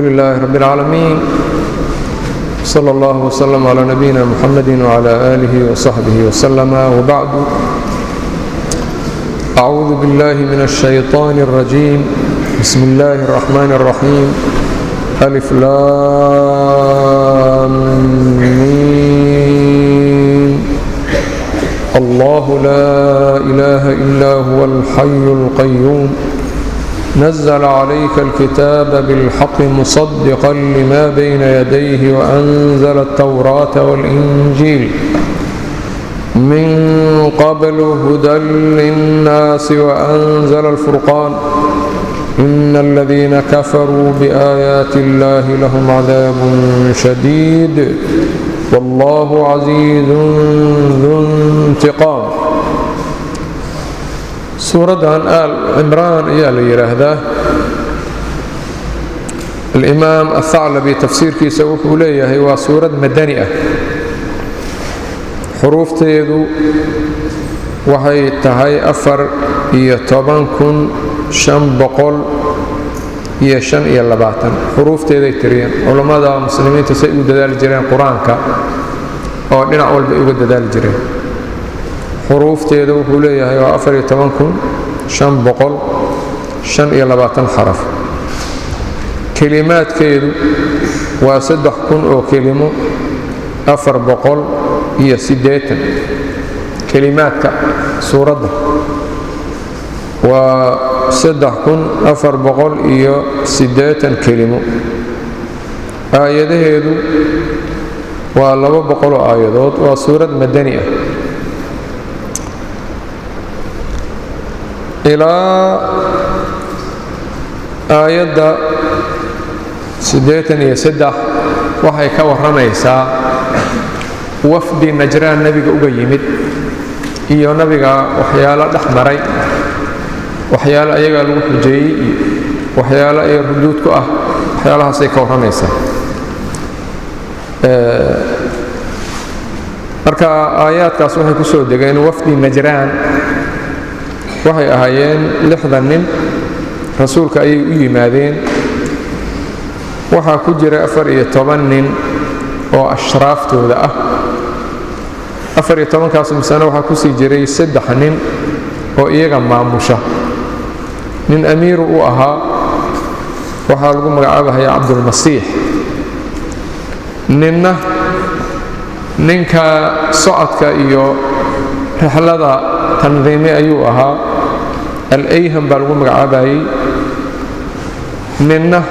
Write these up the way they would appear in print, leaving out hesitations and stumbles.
لله رب العالمين، صلى الله وسلم على نبينا محمد وعلى آله وصحبه وسلم، وبعد. أعوذ بالله من الشيطان الرجيم. بسم الله الرحمن الرحيم. ألف لام ميم. الله لا إله إلا هو الحي القيوم، نزل عليك الكتاب بالحق مصدقا لما بين يديه وأنزل التوراة والإنجيل من قبل هدى للناس وأنزل الفرقان. إن الذين كفروا بآيات الله لهم عذاب شديد، والله عزيز ذو انتقام. Suuraddan Aal Cimraan ayaa la yidhaahdaa. Alimaam Athaclabi tafsiirkiisa wuxuu leeyahay waa suurad madani ah, xuruufteedu waxay tahay 14,525 xuruufteeday tiriyeen. Culammada muslimiinta say ugu dadaali jireen Qur-aanka oo dhinac walba ay uga dadaali jireen. Xuruufteeda wuxuu leeyahay waa 14,525 xaraf. Kelimaadkeedu waa 3,000 oo kelimo 480. Kelimaadka suuradda waa 3,480 kelimo. Aayadaheedu waa 200 oo aayadood. Waa suurad madani ah. Ilaa aayadda 83 waxay ka warramaysaa wafdi Najraan nebiga uga yimid iyo nabiga waxyaalo dhex maray, waxyaalo ayagaa lagu xujeeyey iyo waxyaalo ay ruduud ku ah, waxyaalahaasay ka warramaysaa. Marka aayaadkaas waxay ku soo degeen wafdi Najraan. Waxay ahaayeen 60 nin. Rasuulka ayay u yimaadeen. Waxaa ku jira 14 nin oo ashraaftooda ah. 14-kaas misana waxaa kusii jiray 3 nin oo iyaga maamusha. Nin amiiru u ahaa, waxaa lagu magacaabahaya Cabdulmasiix. Ninna ninka socodka iyo rixlada tandiimi ayuu ahaa, Al-Ayham baa lagu magacaabayey. Ninna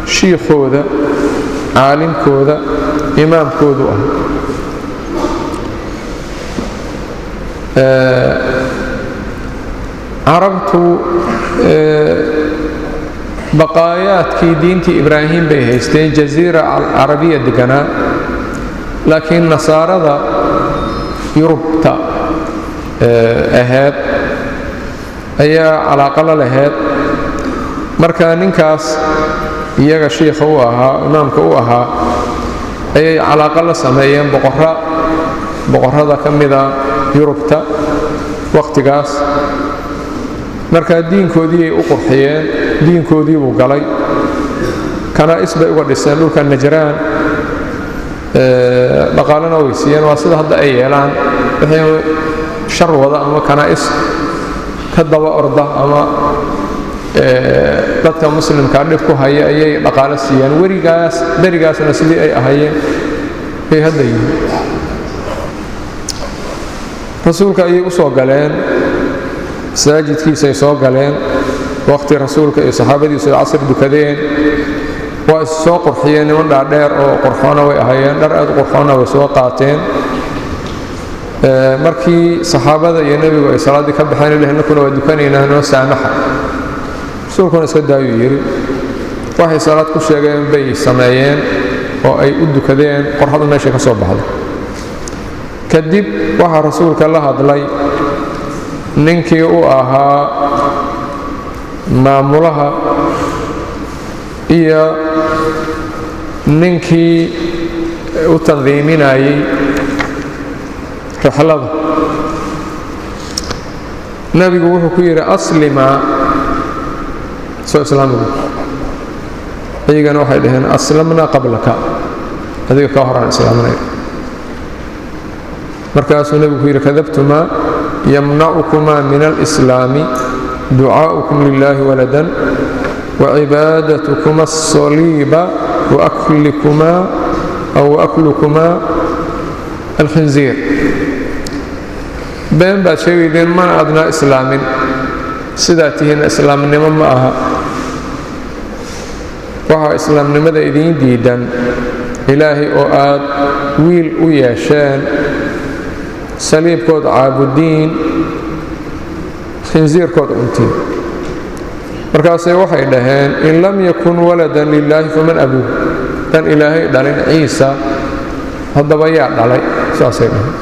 shiikhooda, caalimkooda, imaamkoodu ah. Carabtu baqaayaadkii diintii Ibraahim bay haysteen, jaziira carabiya deganaa, laakiin nasaarada Yurubta ahayd ayaa calaaqa la lahayd. Marka ninkaas iyaga shiikha u ahaa, imaamka u ahaa, ayay calaaqa la sameeyeen boqorra, boqorrada ka mida Yurubta wakhtigaas. Marka diinkoodiiay u qurxiyeen, diinkoodii buu galay. Kanaa'is bay uga dhiseen dhulka Najraan, dhaqaalena way siiyeen. Waa sida hadda ay yeelaan wixii shar wada ama kanaa'is ka daba orda ama dadka muslimkaa dhib ku haya ayay dhaqaalo siiyaan. Werigaas berigaasna sidii ay ahayeen bay hadda yihiin. Rasuulka ayay u soo galeen, masaajidkiisay soo galeen waqhti rasuulka iyo saxaabadiisu ay casr dukadeen. Waa is soo qurxiyeen, niman dhaadheer oo qurxoona way ahayeen, dhar aad u qurxoona way soo qaateen. Markii saxaabada iyo nebigu ay salaaddii ka baxeen, dheh ninkuna waa dukanaynaa, noo saamaxa. Rasuulkuna iska daayuu yidhi. Waxay salaad ku sheegeen bay sameeyeen oo ay u dukadeen qorxadu meeshay ka soo baxday. Kadib waxaa rasuulka la hadlay ninkii u ahaa maamulaha iyo ninkii u tandiiminayey rixlada. Nebigu wuxuu ku yidhi: aslima, soo islaamigu. Iyagana waxay dhaheen aslamnaa qablaka, adiga kaa horaan islaamanay. Markaasuu nebigu ku yidhi kadabtumaa, yamnacukumaa min alislaami ducaa'ukum lilaahi waladan wacibaadatukuma asaliiba waaklukumaa aw waaklukumaa alkhinziir. Been baad sheegaydeen, mana adnaa islaamin, sidaa tihiinna islaamnimo ma aha. Waxaa islaamnimada idiin diidan Ilaahay oo aad wiil u yeesheen, saliibkood caabudiin, khinsiirkood cuntiin. Markaasay waxay dhaheen in lam yakun waladan lilaahi faman abuuh, dan Ilaahay dhalin Ciisa haddaba yaa dhalay? Saasay dhaheen.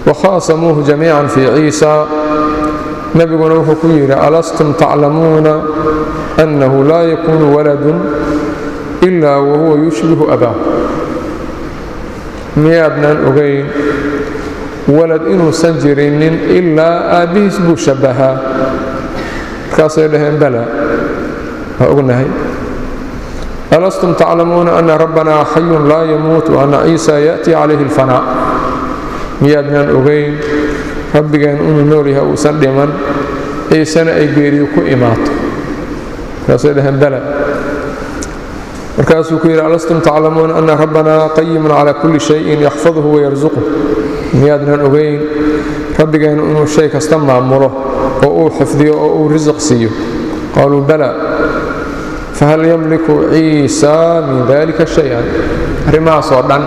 Wakhaasamuuhu jamiican fii Ciisa. Nebiguna wuxuu ku yidhi alastum taclamuuna annahu laa yakuunu waladun ilaa wahuwa yushbihu abaah, miyaadnaan ogayn walad inuusan jirinin ilaa aabbihiis buu shabbahaa? Markaasay dhaheen bala, waa ognahay. Alastum taclamuuna ana rabbanaa xayun laa yamuut wa anna Ciisa ya'tii calayhi alfanaa, miyaadnaan ogayn rabbigeen inuu nool yahay uusan dhiman, Ciisena ay geeriyo ku imaato? Markaasay dhaheen bala. Markaasuu ku yidhi alastum taclamuuna ana rabbanaa qayimun calaa kulli shayin yaxfaduhu wayarsuquh, miyaadnaan ogayn rabbigeenu inuu shay kasta maamulo oo uu xifdiyo oo uu risiq siiyo? Qaaluu bala. Fahal yamliku Ciisa min dalika shay-an, arrimahaasoo dhan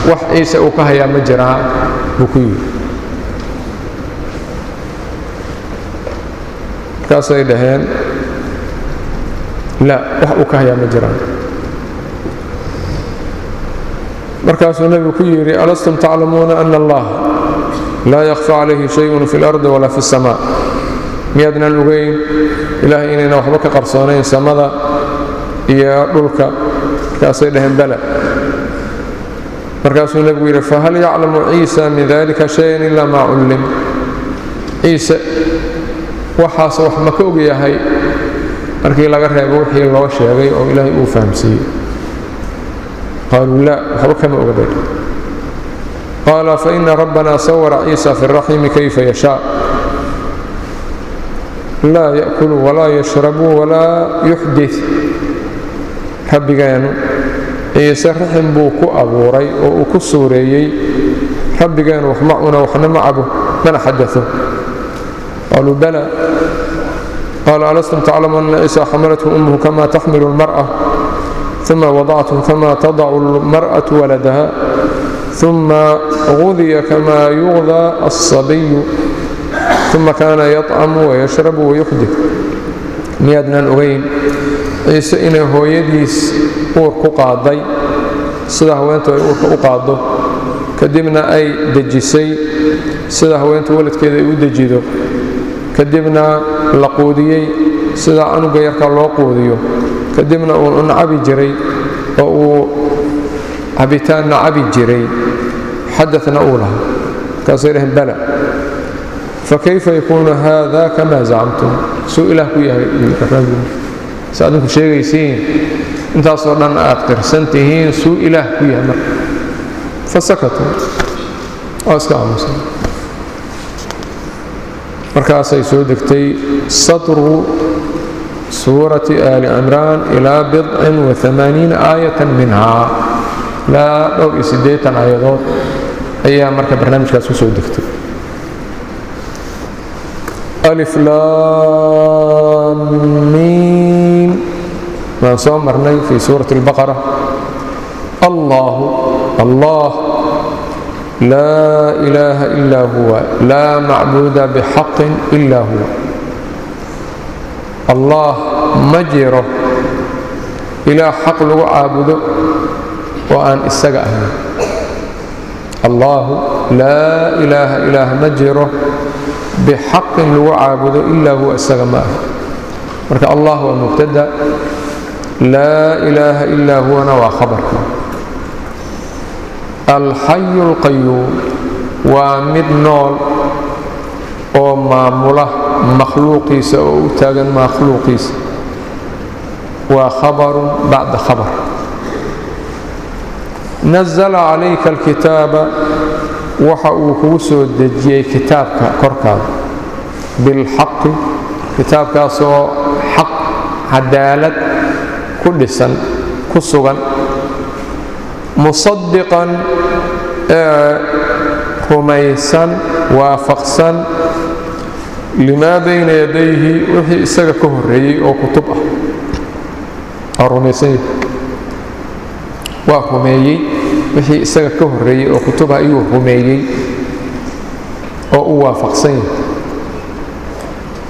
wax Ciise uu ka hayaa ma jiraa buu ku yidhi. Markaasay dhaheen la, wax uu ka hayaa ma jiraan. Markaasuu nebigu ku yidhi alastum taclamuuna ana allah laa yakhfa calayhi shayun fi اlardi walaa fi اsamaa, miyaadnaan ogeyn Ilaahay inayna waxba ka qarsoonayn samada iyo dhulka? Markaasay dhaheen bala. Markaasuu nebigu yidhi fahal yaclamu Ciisa min dalika shayan ila maa cullim, Ciise waxaas wax ma ka og yahay markii laga reebo wixii loo sheegay oo Ilaahay uu fahamsiiyey? Qaaluu laa, waxba kama oga bay. Qaala faina rabbana sawara Ciisa fi اraximi kayfa yashaa, laa yaأkulu walaa yashrabu walaa yuxdit. Rabbigeenu Ciise raxim buu ku abuuray oo uu ku suureeyey, rabbigeenu wax ma cuno, waxna ma cabo, mana xadao. Qaaluu bala. Qaala alastum taclamu ana Ciisa xamalathu ummuhu kama taxmilu اlmarأة, ثuma wadacathu kama tadacu اlmarأaةu waladaha, ثuma gudiya kama yugdaa الصabiyu, ثuma kaana yaطcamu wayashrabu wayuxdit. Miyaadnaan ogayn Ciise inay hooyadiis uur ku qaaday sida haweentu ay uurka u qaaddo, kadibna ay dejisay sida haweentu waladkeeda ay u dejido, kadibna la quudiyey sida canuga yarka loo quudiyo, kadibna uu cabi jiray oo uu cabitaanna cabi jiray, xadana uu lahaa? Markaasay dhaheen bala. Fakayfa yakuunu haada kama zacamtum, suu Ilaah ku yahay sa adinku sheegaysiin, intaasoo dhan aad qirsan tihiin, suu Ilaah ku yahay marka? Fasakatuu, waa iska aamusan. Markaasay soo degtay satru suurati aali Cimraan ilaa 81 aayatan minhaa, ilaa dhowr iyo 80 aayadood ayaa marka barnaamijkaas ku soo degtay. Alif laam miim baan soo marnay fii suurati اlbaqara. Allahu Allah laa ilaaha ilaa huwa, laa macbuuda bixaqin ilaa huwa. Allah ma jiro ilaah xaq lagu caabudo oo aan isaga ahayn. Allahu laa ilaaha, ilaah ma jiro bixaqin lagu caabudo ilaa huwa, isaga ma aha. Marka Allah waa mubtada, laa ilaaha ilaa huwana waa khabarka. Alxayu alqayuum waa mid nool oo maamula makhluuqiisa oo u taagan makhluuqiisa. Waa khabarun bacda khabar. Nazala calayka alkitaaba, waxa uu kugu soo dejiyey kitaabka korkaada, bilxaqi, kitaabkaasoo xaq cadaalad ku dhisan ku sugan, musadiqan ee rumaysan waafaqsan, limaa bayna yadayhi, wixii isaga ka horreeyey oo kutub ah waa rumaysan yahay, waa rumeeyey. Wixii isaga ka horreeyey oo kutub ah ayuu rumeeyey oo u waafaqsan yahay.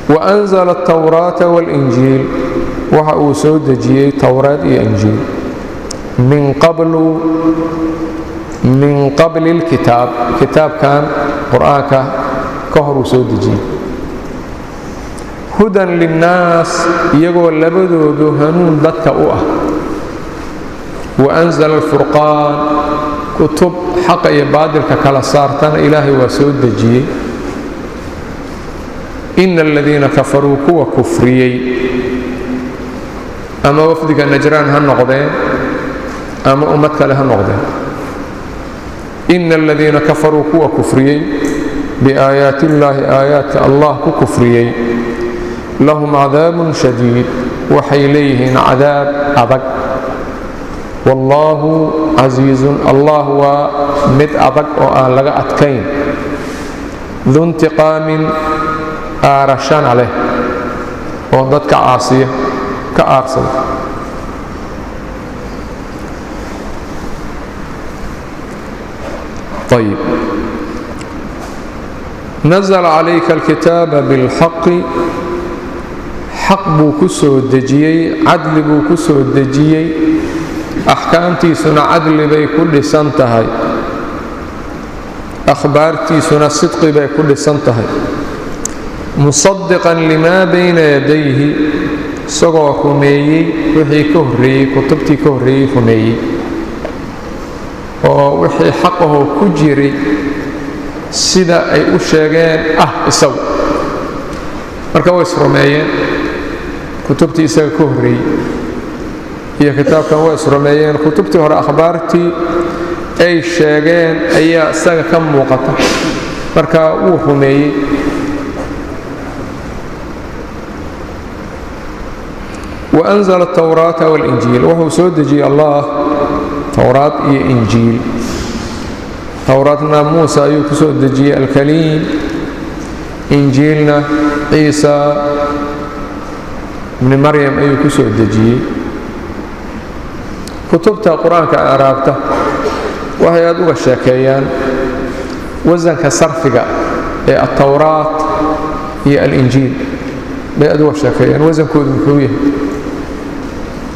Waanzala atawraata waاlinjiil, waxa uu soo dejiyey towraad iyo injiil, min qablu, min qabli اlkitaab, kitaabkan qur-aanka ka hor uu soo dejiyey, hudan linnaas, iyagoo labadoodu hanuun dadka u ah. Waanzala alfurqaan, kutub xaqa iyo baadilka kala saartana Ilaahay waa soo dejiyey. Ina aladiina kafaruu, kuwa kufriyey, ama wafdiga Najraan ha noqdeen ama ummad kale ha noqdeen, ina aladiina kafaruu, kuwa kufriyey, biaayaati illaahi, aayaadka Allah ku kufriyey, lahum cadaabun shadiid, waxay leeyihiin cadaab adag. Wallaahu casiizun, Allah waa mid adag oo aan laga adkayn, du intiqaamin, aarashana leh oo dadka caasiya ka aarsada. Ayib, nazla calayka alkitaaba bilxaqi, xaq buu ku soo dejiyey, cadli buu ku soo dejiyey, axkaamtiisuna cadli bay ku dhisan tahay, akhbaartiisuna sidqi bay ku dhisan tahay. Musadiqan limaa bayna yadayhi, isagoo rumeeyey wixii ka horreeyey, kutubtii ka horreeyey rumeeyey, oo wixii xaqahoo ku jiray sida ay u sheegeen ah isagu. Marka way isrumeeyeen, kutubtii isaga ka horreeyey iyo kitaabkan way isrumeeyeen. Kutubtii hore akhbaartii ay sheegeen ayaa isaga ka muuqata, marka wuu rumeeyey. Waanzala atawraata walinjiil, wuxuu soo dejiyey Allah towraad iyo injiil. Towraadna Muuse ayuu ku soo dejiyey alkaliim, injiilna Ciisa ibni Maryam ayuu ku soo dejiyey. Kutubta qur-aanka araabta waxay aad uga sheekeeyaan wasanka sarfiga ee altowraat iyo alinjiil bay aad uga sheekeeyaan, wasankoodu muxuu yahay.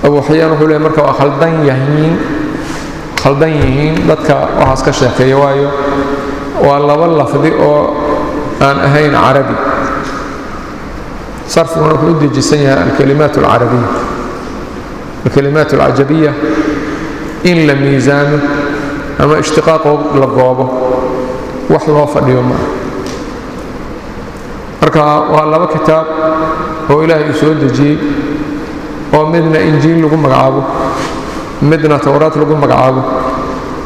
Abu Xayaan wuxuu leey marka waa khaldan yahiin, khaldan yihiin dadka waxaas ka sheekeeya, waayo waa laba lafdi oo aan ahayn carabi. Sarfiguna wuxuu u dejisan yahay alkalimaat alcarabiya, alkalimaat alcajabiya in la miisaamo ama ishtiqaaqoo la goobo wax loo fadhiyo ma ah. Marka waa laba kitaab oo Ilaahay uu soo dejiyey, oo midna injiil lagu magacaabo, midna towraad lagu magacaabo,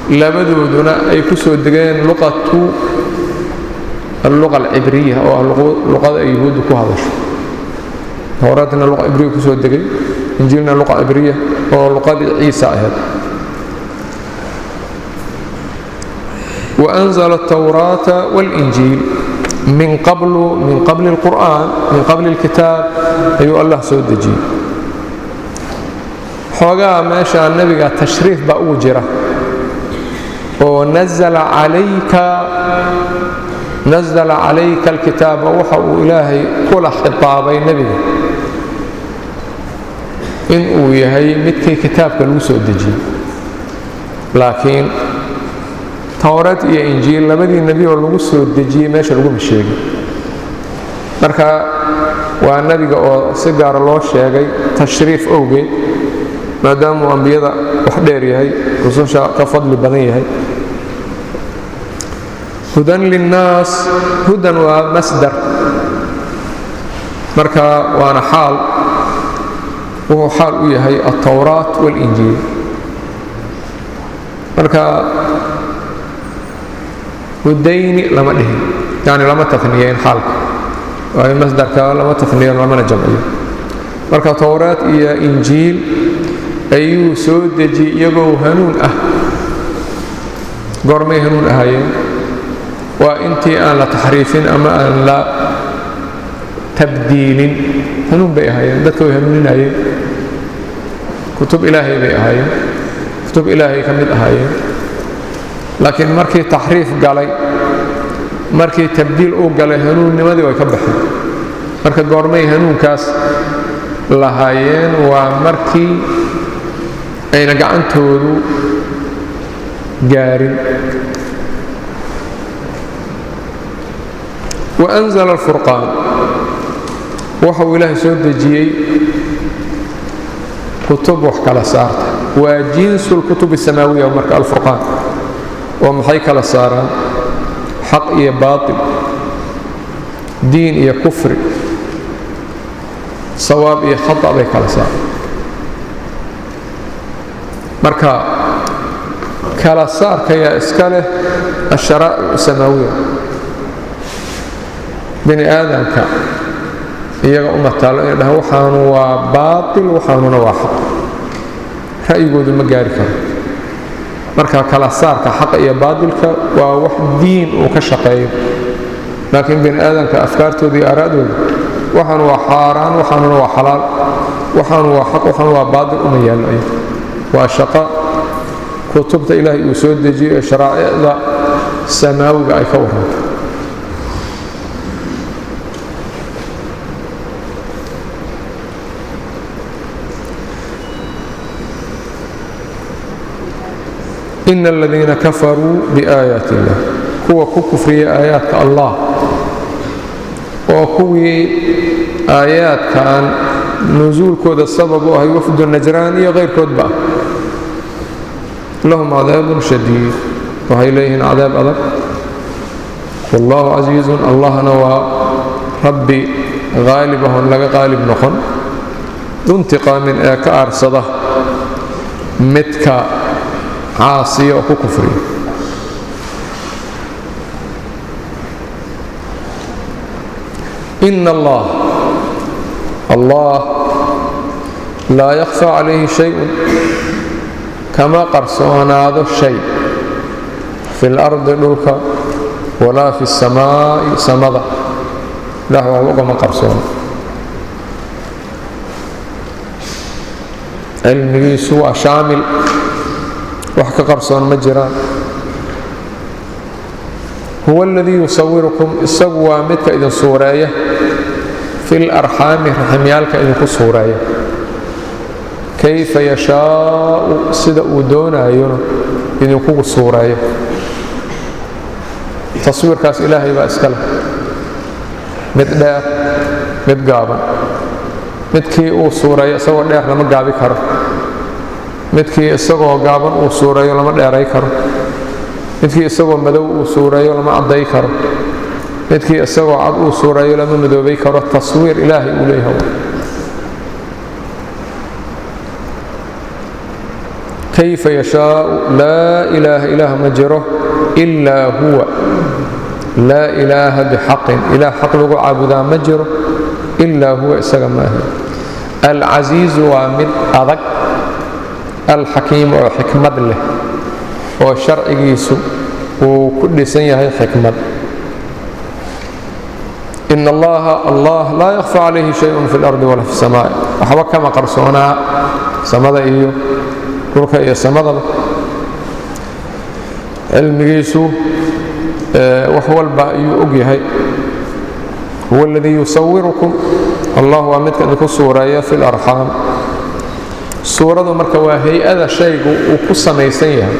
labadooduna ay ku soo degeen luqatu alluqa alcibriya, oo ah luqada ay yuhuuddu ku hadasho. Towraadna luqa cibriya ku soo degay, injiilna luqa cibriya oo luqadii Ciisa ahayd. Waanzala altawraata waاlinjiil min qablu, min qabli اlqur'aan, min qabli اlkitaab ayuu Allah soo dejiyey. Xoogaa meeshaa nebiga tashriif baa ugu jira oo nazla calayka, nazla calayka alkitaaba, waxa uu Ilaahay kula khitaabay nebiga in uu yahay midkii kitaabka lagu soo dejiyey, laakiin towrad iyo injiil labadii nebi oo lagu soo dejiyey meesha laguma sheegin. Marka waa nebiga oo si gaara loo sheegay tashriif owgeed, maadaamuu ambiyada wax dheer yahay, rususha ka fadli badan yahay. Hudan linnaas, hudan waa masdar, marka waana xaal. Wuxuu xaal u yahay altawraat walinjiil. Marka hudayni lama dhihin, yani lama taniyeyn xaalka, waayo masdarka lama taniyo lamana jamciyo. Marka towraat iyo injiil ayuu soo dejiyey iyagoo hanuun ah. Goormay hanuun ahaayeen? Waa intii aan la taxriifin ama aan la tabdiilin. Hanuun bay ahaayeen, dadka way hanuuninayeen, kutub ilaahay bay ahaayeen, kutub ilaahay ka mid ahaayeen. Laakiin markii taxriif galay, markii tabdiil uu galay, hanuunnimadii way ka baxeen. Marka goormay hanuunkaas lahaayeen? Waa markii ayna gacantoodu gaarin. Wa anzala alfurqaan, waxa uu ilaahay soo dejiyey kutub wax kala saarta. Waa jinsu lkutub asamaawiya. Marka alfurqaan oo maxay kala saaraan? Xaq iyo baatil, diin iyo kufri, sawaab iyo khata bay kala saaraan. Marka kala saarkayaa iska leh asharaa'ic asamaawiya. Bini aadamka iyaga uma taalo inay dhahaan waxaanu waa baatil, waxaanuna waa xaq. Ra'yigoodu ma gaari karo. Marka kala saarka xaqa iyo baatilka waa wax diin uu ka shaqeeyo, laakiin bini aadamka afkaartooda iyo aaraadooda waxaanu waa xaaraan, waxaanuna waa xalaal, waxaanu waa xaq, waxaanu waa baatil uma yaallo. Ayaga waa shaqo kutubta ilaahay uu soo dejiyo ee sharaa'icda samaawiga ay ka warranto. Ina aladiina kafaruu biaayaati illah, kuwa ku kufriya aayaadka Allah, oo kuwii aayaadkan nusuulkooda sabab u ahay wafdu Najraan iyo kayrkoodba ah, lahum cadaabun shadiid, waxay leeyihiin cadaab adag. Wallahu casiizun, Allahna waa rabbi qaalib ahon laga qaalib noqon, duntiqaamin ee ka aarsada midka caasiya oo ku kufriya. Ina allah Allah laa yakhfى calayhi shayءun, kama qarsoonaado shay, fi اlardi dhulka, walaa fi الsamaa'i samada. Ilah waxba ugama qarsoono, cilmigiisu waa shaamil, wax ka qarsoon ma jiraan. Huwa aladii yusawirukum, isagu waa midka idin suureeya, fi larxaami raximyaalka idinku suureeya, kayfa yashaau, sida uu doonayona idinkugu suureeyo. Taswiirkaas ilaahay baa iska leh, mid dheer, mid gaaban. Midkii uu suureeyo isagoo dheer lama gaabi karo, midkii isagoo gaaban uu suureeyo lama dheeray karo, midkii isagoo madow uu suureeyo lama cadday karo, midkii isagoo cad uu suureeyo lama madoobay karo. Taswiir ilaahay uu leeyahay. Kayfa yashaau. Laa ilaaha, ilaah ma jiro, ilaa huwa. Laa ilaaha bixaqin, ilaah xaq lagu caabudaa ma jiro, ilaa huwa, isaga maaha. Alcasiizu waa mid adag, alxakiim oo xikmad leh, oo sharcigiisu uu ku dhisan yahay xikmad. In allaha Allah laa yakhfa calayhi shayun fi اlardi walaa fi الsamaai, waxba kama qarsoonaa samada iyo dhulka iyo samadaba. Cilmigiisu wax walba ayuu og yahay. Huwa aladii yusawirukum, Allah waa midka idinku suureeya, fi اlarxaam. Suuradu marka waa hay-ada shaygu uu ku samaysan yahay.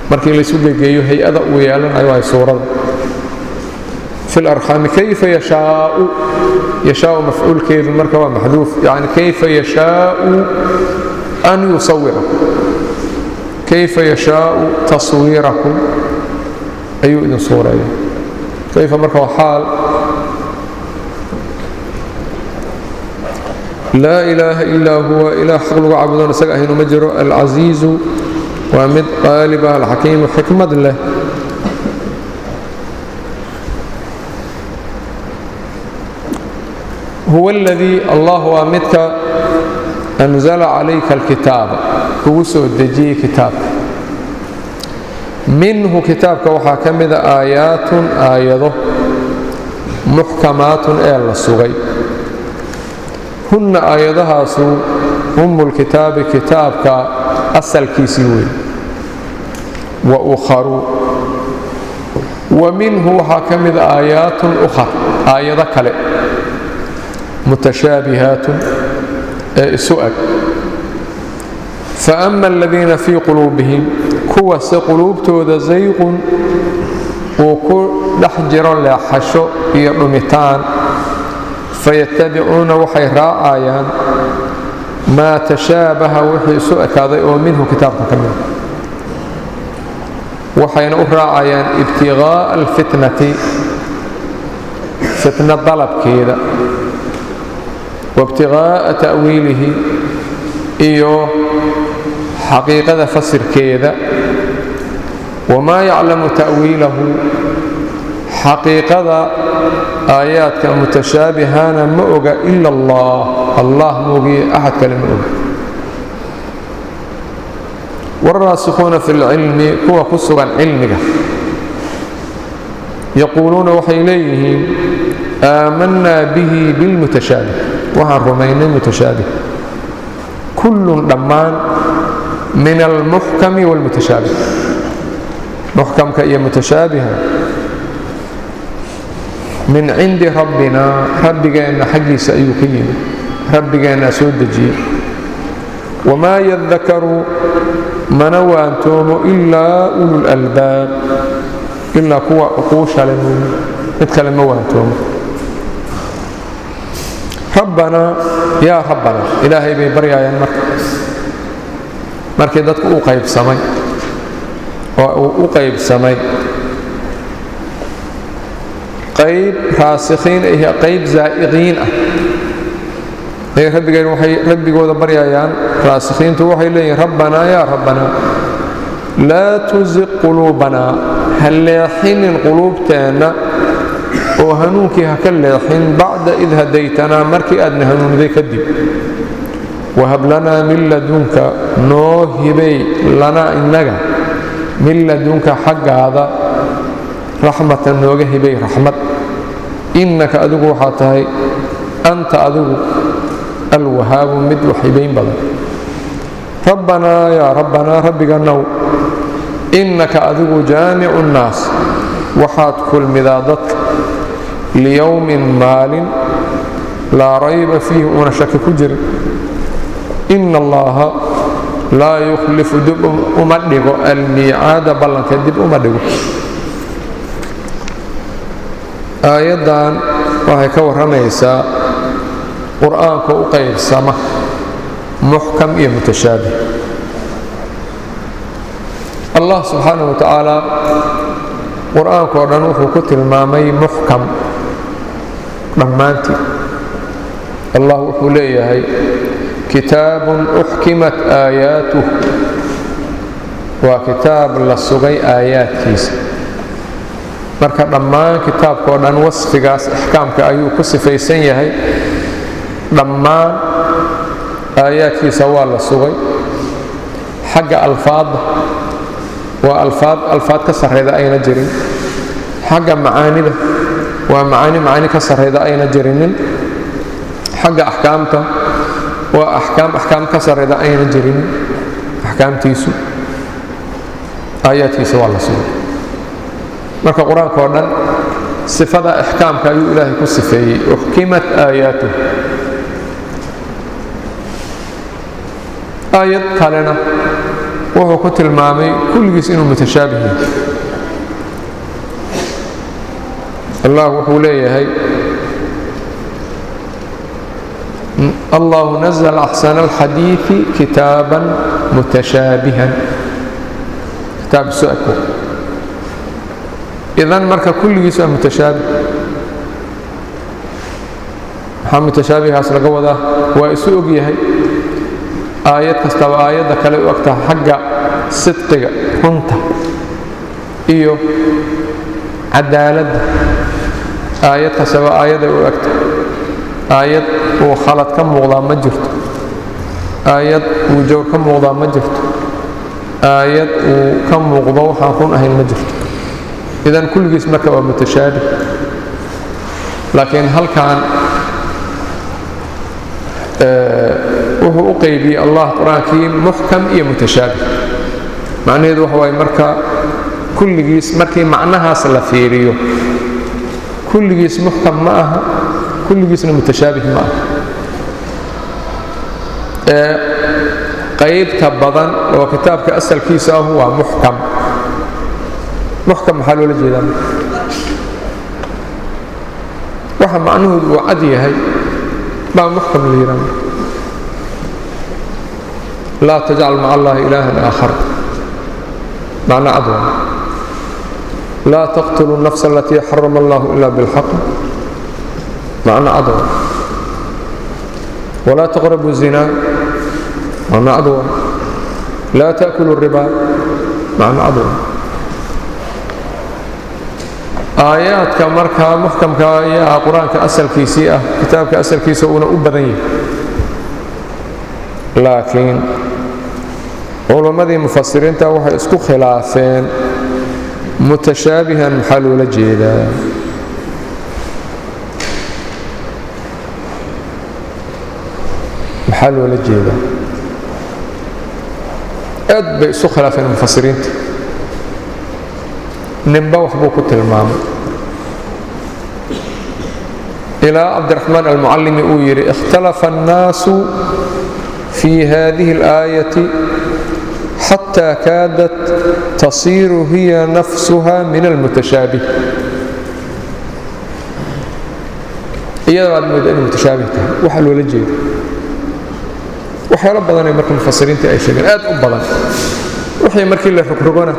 Markii laysu gegeeyo hay-ada uu yeelanayo waa suurada. Fi اlarxaami kayfa yashaau, yashaau mafcuulkeedu marka waa maxduuf, yani kayfa yashaau an yusawirakum, kayfa yashaau taswiirakum ayuu idin suureeya. Kayfa marka waa xaal. Laa ilaaha ilaa huwa, ilaah xaq lagu caabudoon isaga ahaynu ma jiro. Alcasiizu waa mid qaalib ah, alxakiimu xikmad leh. Huwa aladii, Allah waa midka, anzala calayka alkitaaba, kugu soo dejiyey kitaabka. Minhu, kitaabka, waxaa ka mida aayaatun, aayado, muxkamaatun, ee la sugay. Hunna, aayadahaasu, ummulkitaabi, kitaabka asalkiisii wey, wa ukharu. Wa minhu, waxaa ka mida, aayaatun ukhar, aayado kale, mutashaabihaatun, ee isu eg. Faama aladiina fii quluubihim, kuwase quluubtooda, zayqun, uu ku dhex jiro leexasho iyo dhumitaan, fayatabicuuna, waxay raacayaan, maa tashaabaha, wixii isu ekaaday oo minhu, kitaabka ka mida. Waxayna u raacayaan ibtiqaa'a alfitnati, fitna dalabkeeda, waibtiqaa'a ta'wiilihi, iyo xaqiiqada fasirkeeda. Wamaa yaclamu ta'wiilahu, xaqiiqada aayaadka mutashaabihana ma oga, ila allah, allah moogiye axad kale ma oga. Wاlraasikhuuna fi اlcilmi, kuwa ku sugan cilmiga, yaquuluuna, waxay leeyihiin, aamanaa bihi, bilmutashaabih, waxaan rumaynay mutashaabih, kullun, dhammaan, min almuxkami wاlmutashaabih, muxkamka iyo mutashaabiha, min cindi rabbina, rabbigeenna xaggiisa ayuu ka yimid, rabbigeennaa soo dejiyey. Wamaa yadakaru, mana waantoomo, ilaa ululalbaab, ilaa kuwa cuquusha leh mooye, mid kale ma waantoomo. Rabbanaa, yaa rabbanaa, ilaahay bay baryaayaan. Marka markii dadku u qaybsamay oo uu u qaybsamay qayb raasikhiin iyo qayb zaa'iqiin ah, ay rabbigeen waxay rabbigooda baryayaan. Raasikhiintu waxay leeyihin: rabbanaa, yaa rabbanaa, laa tusiq quluubanaa, ha leexinin quluubteenna oo hanuunkii ha ka leexin, bacda id hadaytanaa, markii aadna hanuuniday kadib. Wahab lanaa min ladunka, noo hibay, lanaa, innaga, min ladunka, xaggaada, raxmatan, nooga hibay raxmad. Innaka, adigu waxaa tahay, anta, adigu, alwahaabu, mid wax hibayn badan. Rabbanaa, yaa rabbanaa, rabbiganow, innaka, adigu, jaamicu nnaas, waxaad kulmidaa dadka, liyowmin, maalin, laa rayba fiihi, uuna shaki ku jirin. Ina allaha laa yukhlifu, dib uma dhigo, almiicaada, ballanka dib uma dhigo. Aayaddan waxay ka warramaysaa qur'aanka u qaybsama muxkam iyo mutashaabih. Allah subxaanaه wa tacaala qur'aanka oo dhan wuxuu ku tilmaamay muxkam dhammaantii. Allah wuxuu leeyahay: kitaabun uxkimat aayaatuh, waa kitaab la sugay aayaadkiisa. Marka dhammaan kitaabka oo dhan wasfigaas ixkaamka ayuu ku sifaysan yahay. Dhammaan aayaadkiisa waa la sugay. Xagga alfaadda waa alfaad alfaad ka sarrayda ayna jirin. Xagga macaanida waa macaani macaani ka sarrayda ayna jirinin. Xagga axkaamta waa axkaam axkaam ka sarrayda ayna jirinin. Axkaamtiisu, aayaadkiisa waa la sugay. Marka qur-aanka oo dhan sifada ixkaamka ayuu ilaahay ku sifeeyey, uxkimat aayaatuh. Aayad kalena wuxuu ku tilmaamay kulligiis inuu mutashaabih yahay. Allah wuxuu leeyahay: allahu nazla axsana alxadiiثi kitaaban mutashaabihan, kitaab isu eko. Idan marka kulligiis waa mutashaabih. Maxaa mutashaabihaas laga wadaa? Waa isu og yahay, aayad kastaba aayadda kale u ogtaha xagga sidqiga, runta iyo cadaaladda. Aayad kastaba aayaday u egtahay, aayad uu khalad ka muuqdaa ma jirto, aayad uu jawr ka muuqdaa ma jirto, aayad uu ka muuqdo waxaan run ahayn ma jirto. Idan kulligiis marka waa mutashaabih. Laakiin halkan wuxuu u qaybiyey Allah qur-aankii muxkam iyo mutashaabih. Macnaheedu waxa waaye marka kulligiis markii macnahaas la fiiriyo, kulligiis muxkam ma aha, kulligiisna mutashaabih ma aha. Ee qaybta badan oo kitaabka asalkiisa ahu waa muxkam. Muxkam maxaa loola jeedaa? Waxa macnahoodu uu cad yahay baa muxkam la yidhaha. Laa tajcal maca allahi ilaahan aakhar, macno cad waa. Laa taqtulu الnafsa alatii xarama allahu ila bilxaq, macno cad waa. Walaa taqrabu الzina, macno cad waa. Laa taأkulu الriba, macno cad waa. Aayaadka markaa muxkamka ayaa qur-aanka asalkiisii ah, kitaabka asalkiisa uuna u badan yahay. Laakiin culammadii mufasiriinta waxay isku khilaafeen mutashaabihan maxaa loola jeedaa. Maxaa loola jeedaa? Aad bay isu khilaafeen mufasiriinta, ninba waxbuu ku tilmaamay, ilaa Cabdiraxmaan Almucallimi uu yidhi: ikhtalafa الnaasu fi hadihi اlآayaةi xatى kaadat tasiiru hiya nafsuha min almutashaabih. Iyada baad mooda inay mutashaabih tahay waxa loola jeedo. Waxyaalo badanay marka mufasiriinta ay sheegeen, aad u badan. Wixii markii la rogrogona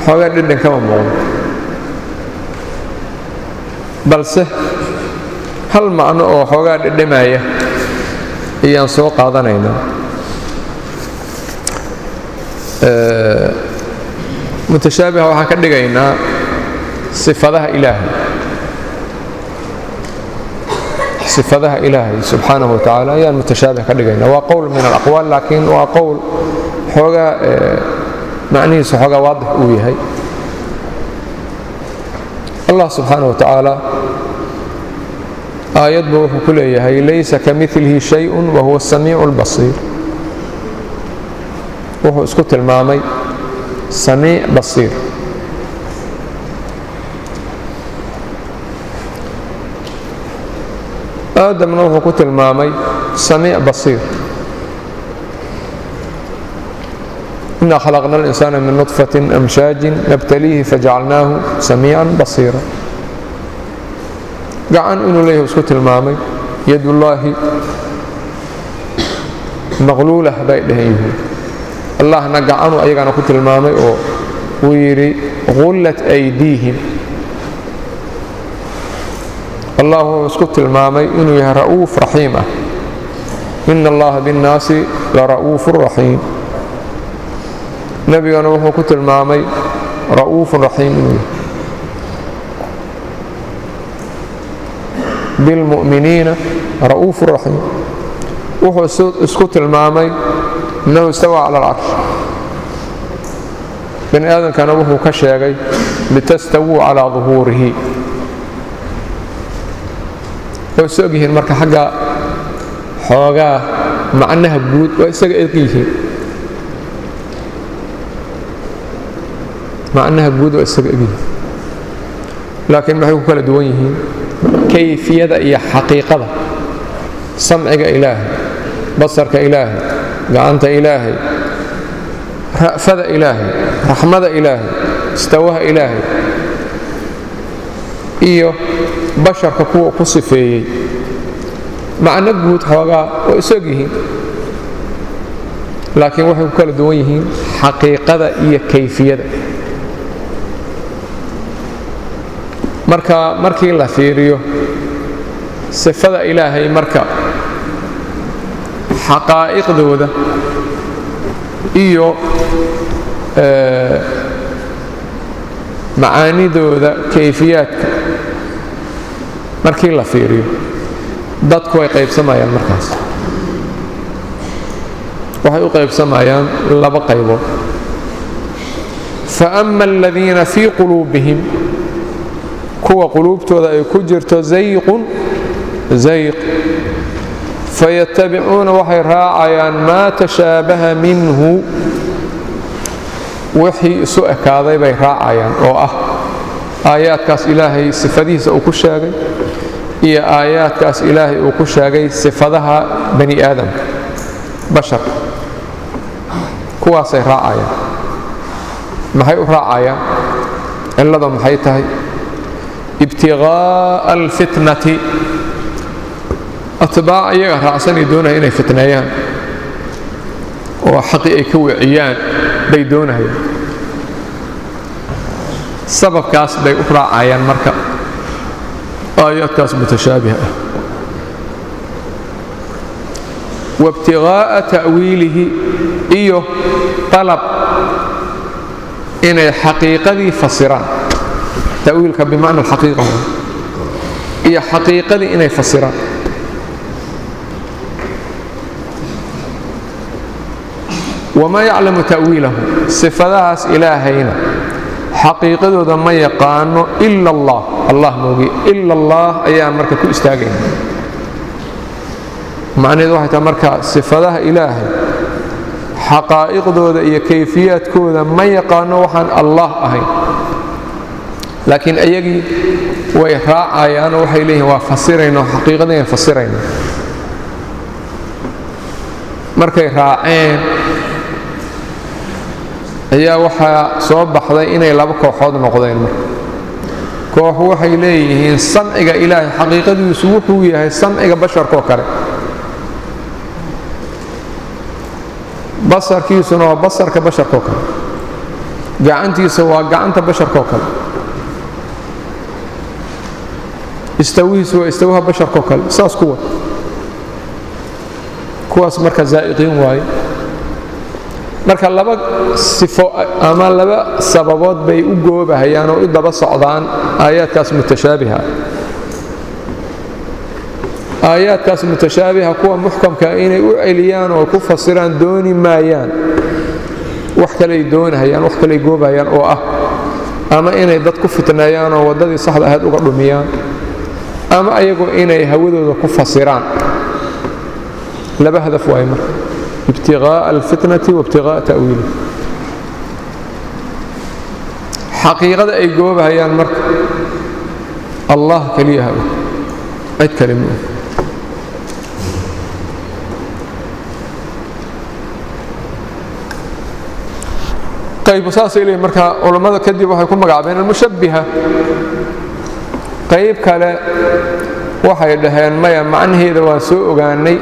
xoogaa dhindhan kama muuqdo, balse hal macno oo xoogaa dhidhamaya ayaan soo qaadanaynaa. Mutashaabiha waxaan ka dhigaynaa sifadaha Ilaahay. Sifadaha Ilaahay subxaanahu wa tacaala ayaan mutashaabih ka dhigaynaa. Waa qowl min alaqwaal, laakiin waa qowl xoogaa macnihiisu xoogaa waadix uu yahay. Allah subxaanaه wa tacaala aayad buu wuxuu ku leeyahay: laysa kamilihi shayء wahuwa الsamiic اlbasiir. Wuxuu isku tilmaamay samiic basiir. Aadamna wuxuu ku tilmaamay samiic basiir: ina khalaqna اlinsaana min nطfaة amshaajin nabtaliihi fajacalnaahu samiica basiira. Gacan inuu leeyahay isku tilmaamay, yadullaahi maqluulah bay dhaheen yuhuud. Allahna gacanu ayagana ku tilmaamay oo uu yidhi: gullat aydiihim. Allah wuxuu isku tilmaamay inuu yahay ra'uuf raxiim ah: ina allaha biاnnaasi la ra'uufu raxiim. Nebigana wuxuu ku tilmaamay ra'uufun raxiim inuu yahay, bilmu'miniina ra'uufu raxiim. Wuxuu isku tilmaamay innahu istawaa cala alcarsh. Bani aadamkana wuxuu ka sheegay: litastawuu calaa duhuurihi. Way is og yihiin marka xagga xoogaa macnaha guud waa isaga eg yihiin, macnaha guud waa isaga eg yihiin, laakiin maxay ku kala duwan yihiin? Kayfiyada iyo xaqiiqada. Samciga Ilaahay, basarka Ilaahay, gacanta Ilaahay, ra'fada Ilaahay, raxmada Ilaahay, istawaha Ilaahay iyo basharka kuwa ku sifeeyey, macno guud xoogaa waa isog yihiin, laakiin waxay ku kala duwan yihiin xaqiiqada iyo kayfiyada. Marka markii la fiiriyo Sifada Ilaahay marka xaqaa'iqdooda iyo macaanidooda kayfiyaadka markii la fiiriyo, dadku way qaybsamayaan. Markaas waxay u qaybsamayaan laba qaybood. Faama aladiina fii quluubihim, kuwa quluubtooda ay ku jirto zayqun zayq, fayatabicuuna waxay raacayaan maa tashaabaha minhu, wixii isu ekaaday bay raacayaan, oo ah aayaadkaas Ilaahay sifadihiisa uu ku sheegay iyo aayaadkaas Ilaahay uu ku sheegay sifadaha bani aadamka basharka, kuwaasay raacayaan. Maxay u raacayaan? Cillada maxay tahay? Ibtiqaa'a alfitnati, atbaac iyaga raacsanay doonaya inay fitneeyaan oo xaqii ay ka wiciyaan bay doonayaan. Sababkaas bay u raacayaan marka aayaadkaas mutashaabiha ah. Waibtiqaa'a ta'wiilihi, iyo dalab inay xaqiiqadii fasiraan. Ta'wiilka bimacna alxaqiiqa, iyo xaqiiqadii inay fasiraan. Wamaa yaclamu ta'wiilahu, sifadahaas Ilaahayna xaqiiqadooda ma yaqaano ila Allah, Allah moogiye. Ila Allah ayaan marka ku istaagayna. Macnaheedu waxay tahay marka sifadaha Ilaahay xaqaa'iqdooda iyo kayfiyaadkooda ma yaqaano waxaan Allah ahayn, laakiin ayagii way raacayaanoo waxay leeyihin waa fasirayna, xaqiiqadayaan fasirayna. Markay raaceen ayaa waxaa soo baxday inay laba kooxood noqdeen. Marka koox waxay leeyihiin samciga Ilaahay xaqiiqadiisu wuxuu yahay samciga basharkaoo kale, basarkiisuna waa basarka basharkaoo kale, gacantiisa waa gacanta basharkaoo kale, istawihiisu waa istawaha basharkaoo kale. Saas kuwa kuwaas marka zaa'iqiin waaye. Marka laba sifo ama laba sababood bay u goobahayaan oo u daba socdaan aayaadkaas mutashaabiha. Aayaadkaas mutashaabiha kuwa muxkamka inay u celiyaan oo ku fasiraan dooni maayaan, wax kaley doonahayaan, wax kaley goobahayaan, oo ah ama inay dad ku fitneeyaan oo waddadii saxda ahayd uga dhumiyaan, ama ayagu inay hawadooda ku fasiraan. Laba hadaf waaye marka: ibtiqaa'a alfitnati wa ibtiqaa'a ta'wiilihi. Xaqiiqada ay goobahayaan marka Allah keliyaha og, cid kale ma og. Qaybu saasay leeyihin. Marka culammada kadib waxay ku magacaabeen almushabbiha. Qayb kale waxay dhaheen maya, macnaheeda waan soo ogaanay,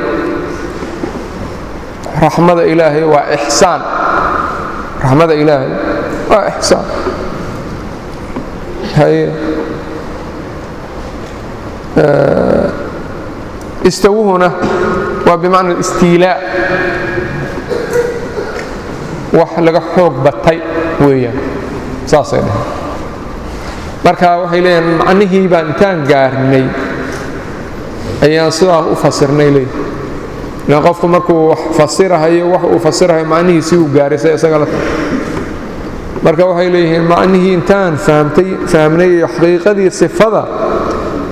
raxmada Ilaahay waa ixsaan, raxmada Ilaahay waa ixsaan. Haye, istawuhuna waa bimacna alistiilaa, wax laga xoog batay weeyaan, saasay dhaheen. Marka waxay leeyihiin macnihii baan intaan gaarnay ayaan sidaas u fasirnay leeyihin. Ilan qofku markuu wax fasirahayo, wax uu fasirahayo macnihiisii uu gaaray say isaga la tahay. Marka waxay leeyihiin macnihii intaan fahamtay fahmnay iyo xaqiiqadii sifada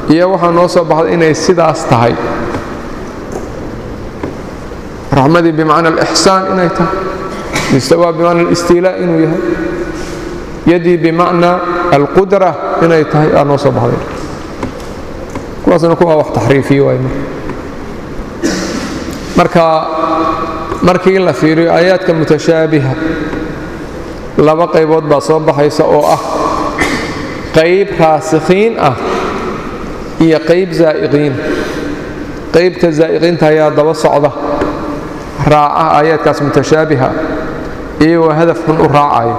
iyo waxaa noo soo baxday inay sidaas tahay, raxmadii bimacna alixsaan inay tahay, istawaa bimacna alistiilaa inuu yahay, yadii bimacna alqudra inay tahay aa noo soo baxday. Kuwaasna kuwaa wax taxriifiye waay. Marka markii la fiiriyo aayaadka mutashaabiha, laba qaybood baa soo baxaysa, oo ah qayb raasikhiin ah iyo qayb zaa'iqiin. Qaybta zaa'iqiinta ayaa daba socda, raaca aayaadkaas mutashaabiha iyagoo hadaf xun u raacayo,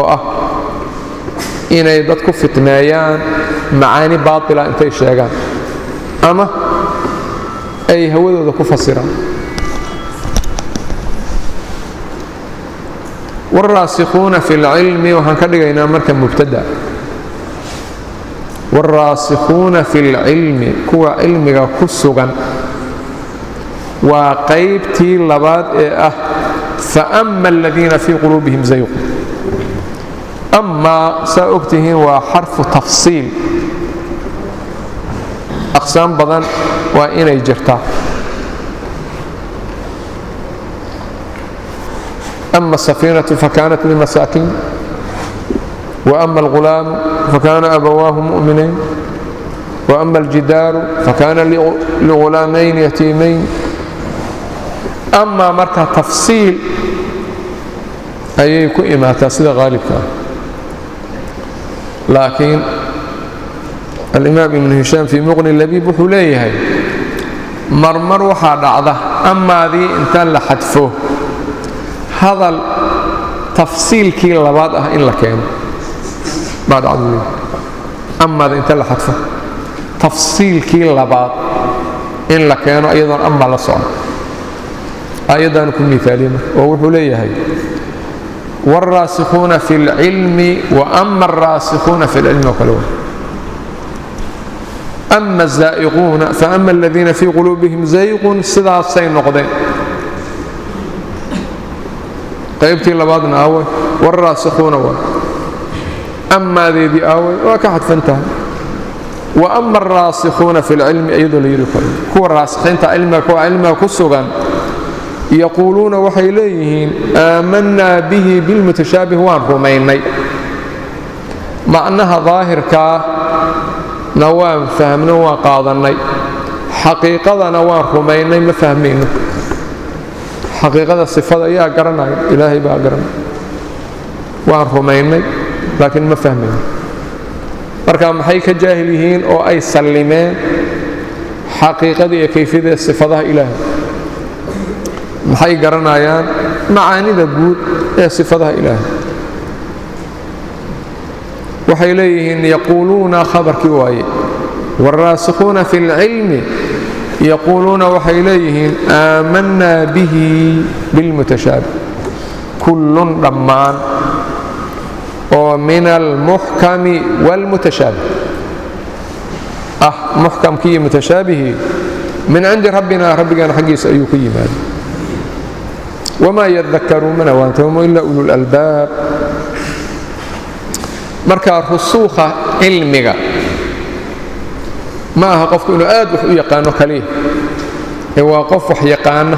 oo ah inay dad ku fitneeyaan macaani baatila intay sheegaan. Ama ay hawadooda ku fasiraan. Wاlraasikhuuna fi اlcilmi waxaan ka dhigaynaa marka mubtada. Wاlraasikhuuna fi اlcilmi, kuwa cilmiga ku sugan, waa qaybtii labaad ee ah faama aladiina fii quluubihim zayqun. Amaa saa og tihiin waa xarfu tafsiil, aqsaam badan waa inay jirtaa. Ama asafiinatu fakaanat limasaakiin, وأma الغulaamu fakana abawaahu muؤminiin, وأma اljidaaru fakana ligulaamayn yatiimayn. Amaa marka tafsiil ayay ku imaataa sida qaalibka ah, laakiin alimaam ibnu hishaam fii muqni labiib wuxuu leeyahay marmar waxaa dhacda amaadii intaan la xadfo hadal tafsiilkii labaad ah in la keeno baa dhacda leeyahay. Amaada inta la xadfo tafsiilkii labaad in la keeno iyadoon ama la socon, aayaddaanu ku miaaliye marka, oo wuxuu leeyahay wاlraasikhuuna fi اlcilmi وأma الraasikhuuna fi اlcilmi oo kale wa. Ama الzaa'iquuna faama aladiina fii quluubihim zayqun, sidaasay noqdeen. Qaybtii labaadna aaway? Wاlraasikhuuna waa amaadeedii aaway? Waa ka xadfan tahay. وأma الraasikhuuna fi اlcilmi iyadoo la yidhi karo kuwa raasikhiinta cilmiga, kuwa cilmiga ku sugan, yaquuluuna waxay leeyihiin aamanaa bihi bilmutashaabih, waan rumaynay, macnaha daahirkaa na waan fahmno, waan qaadannay, xaqiiqadana waan rumaynay. Ma fahmayno xaqiiqada sifada, yaa garanaya? Ilaahay baa garanaya. Waan rumaynay laakiin ma fahmayno. Marka maxay ka jaahil yihiin oo ay sallimeen? Xaqiiqada iyo kayfiyada sifadaha ilaahay. Maxay garanayaan? Macaanida guud ee sifadaha ilaahay. Waxay leeyihiin yaquuluuna, khabarkii waaye, wاlraasikhuuna fi اlcilmi yaquuluuna, waxay leeyihiin aamanaa bihi bilmutashaabih kullun, dhammaan oo min almuxkami wاlmutashaabih ah, muxkamkii iyo mutashaabihii, min cindi rabbina, rabbigeena xaggiisa ayuu ku yimaaday. Wma yadakaruun, mana waantoomo, ila ulu lalbaab. Marka rusuukha cilmiga ma aha qofku inuu aad wax u yaqaano kaliya, ee waa qof wax yaqaana,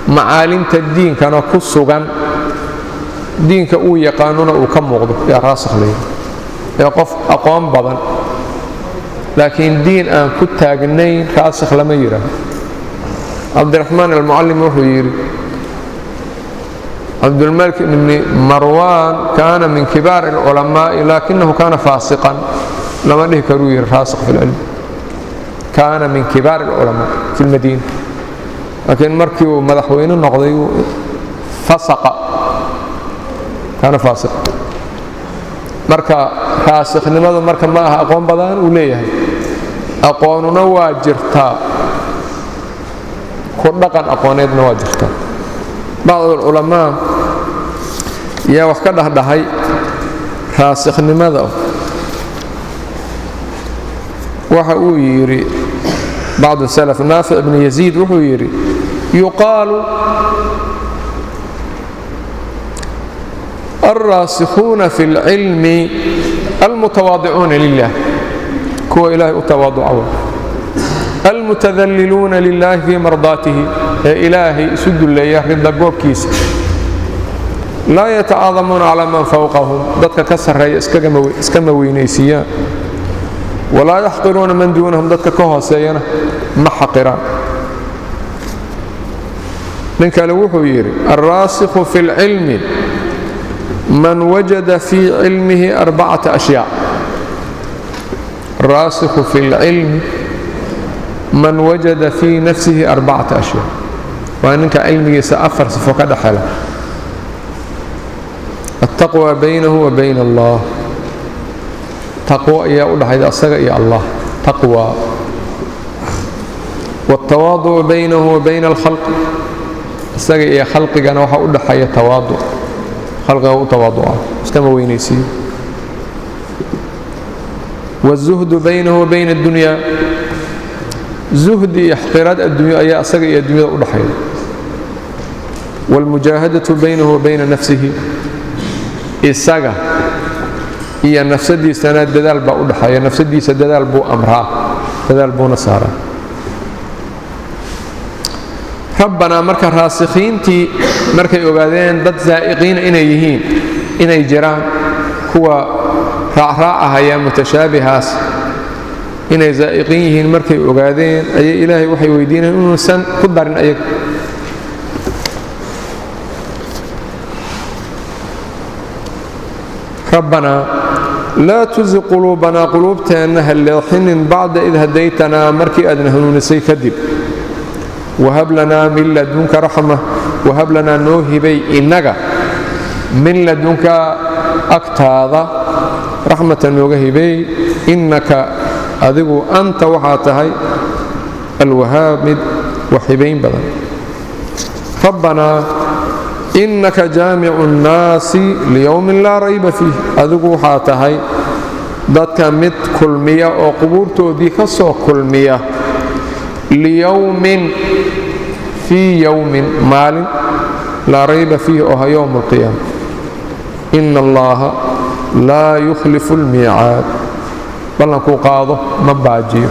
macaalimta diinkana ku sugan, diinka uu yaqaanona uu ka muuqdo, yaa raasikh leeyahay. Ee qof aqoon badan laakiin diin aan ku taagnayn raasikh lama yidhaaho. Cabdiraxmaan almucallim wuxuu yidhi cabdulmalik ibni marwan kaana min kibaar اlculamaa'i laakinahu kaana faasiqan, lama dhihi karuu yidhi raasikh fi اlcilm. Kaana min kibaar اlculamaa fi اlmadiina, laakiin markii uu madaxweyne noqday fasaqa, kaana faasiqa. Marka raasikhnimadu marka ma aha aqoon badan uu leeyahay, aqoonuna waa jirtaa, ku dhaqan aqooneedna waa jirtaa. Bacd alculamaa yaa wax ka dhahdhahay raasikhnimada. Waxa uu yidhi bacdu salaf, naafic ibnu yaziid wuxuu yidhi yuqaalu alraasikhuuna fi اlcilmi almutawaadicuuna lilah, kuwa ilaahay u tawaaduca, almutadalliluuna lilahi fii mardaatihi, ee ilaahay isu dulleeya rida goobkiisa, laa yatacaadamuuna calaa man fowqahum, dadka ka sarreeya iskama weynaysiiyaan, walaa yaxqiruuna man duunahum, dadka ka hooseeyana ma xaqiraan. Nin kale wuxuu yidhi alraasikhu fi اlcilmi man wajada fii cilmihi arbacata ashyaa, alraasikhu fi اlcilmi man wajada fii nafsihi arbacata ashyaa, waa ninka cilmigiisa afar sifo ka dhex hela: altaqwa baynahu wa bayna allah, taqwo ayaa u dhaxayda asaga iyo allah, taqwa. Waaltawaaducu baynahu wa bayna alkhalqi, isaga iyo khalqigana waxaa u dhaxeeya tawaaduc, khalqiga u tawaaduca, iskama weynaysiiyo. Waالzuhdu baynahu wa bayna اddunyaa, zuhdi iyo xqiraad adduunyo ayaa isaga iyo adduunyada u dhaxeeya. Wاlmujaahadatu baynahu wa bayna nafsihi, isaga iyo nafsadiisana dadaal baa u dhaxeeya, nafsadiisa dadaal buu amraa, dadaal buuna saaraa. Rabbanaa, marka raasikhiintii markay ogaadeen dad zaa'iqiina inay yihiin, inay jiraan kuwa raacraacahaya mutashaabihaas, inay zaa'iqiin yihiin markay ogaadeen, ayay Ilaahay waxay weydiinayeen inuusan ku darin ayaga. Rabbanaa laa tusiq quluubanaa, quluubteenna ha leexinin, bacda id hadaytanaa, markii aadna hanuunisay kadib. Wahab lanaa min ladunka raxma, wahab lanaa, noo hibay innaga, min ladunka, agtaada, raxmatan nooga hibay, innaka, adigu, anta, waxaa tahay, alwahaab, mid wax hibayn badan. Rabbanaa innaka jaamicu nnaasi liyowmin laa rayba fiih, adigu waxaa tahay dadka mid kulmiya oo qubuurtoodii ka soo kulmiya, liyowmin, fii yowmin, maalin, laa rayba fiih, oo ha yowm alqiyaama. Ina allaha laa yukhlifu almiicaad, ballankuu qaado ma baajiyo.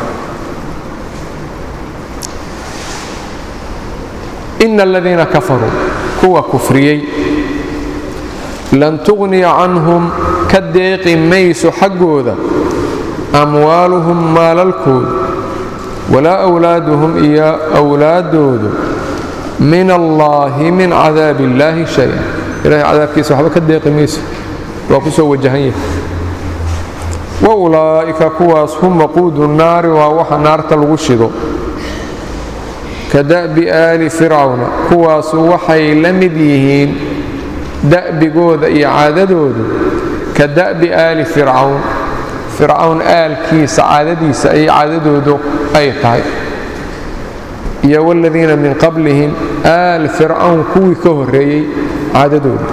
Ina aladiina kafaruu, kuwa kufriyey, lan tughniya canhum, ka deeqi mayso xaggooda, amwaaluhum, maalalkoodu, walaa awlaaduhum, iyo awlaaddoodu, min allaahi, min cadaabi illaahi shay-a, ilahay cadaabkiisa waxba ka deeqi mayso, waa ku soo wajahan yahay. Wa ulaa'ika, kuwaas, hum waquudu nnaari, waa waxa naarta lagu shido. Ka da'bi aali fircawna, kuwaasu waxay la mid yihiin da'bigooda iyo caadadoodu ka da'bi aali fircawn, fircawn aalkiisa caadadiisa ayay caadadoodu ay tahay, iyo waladiina min qablihim, aal fircawn kuwii ka horreeyey caadadooda.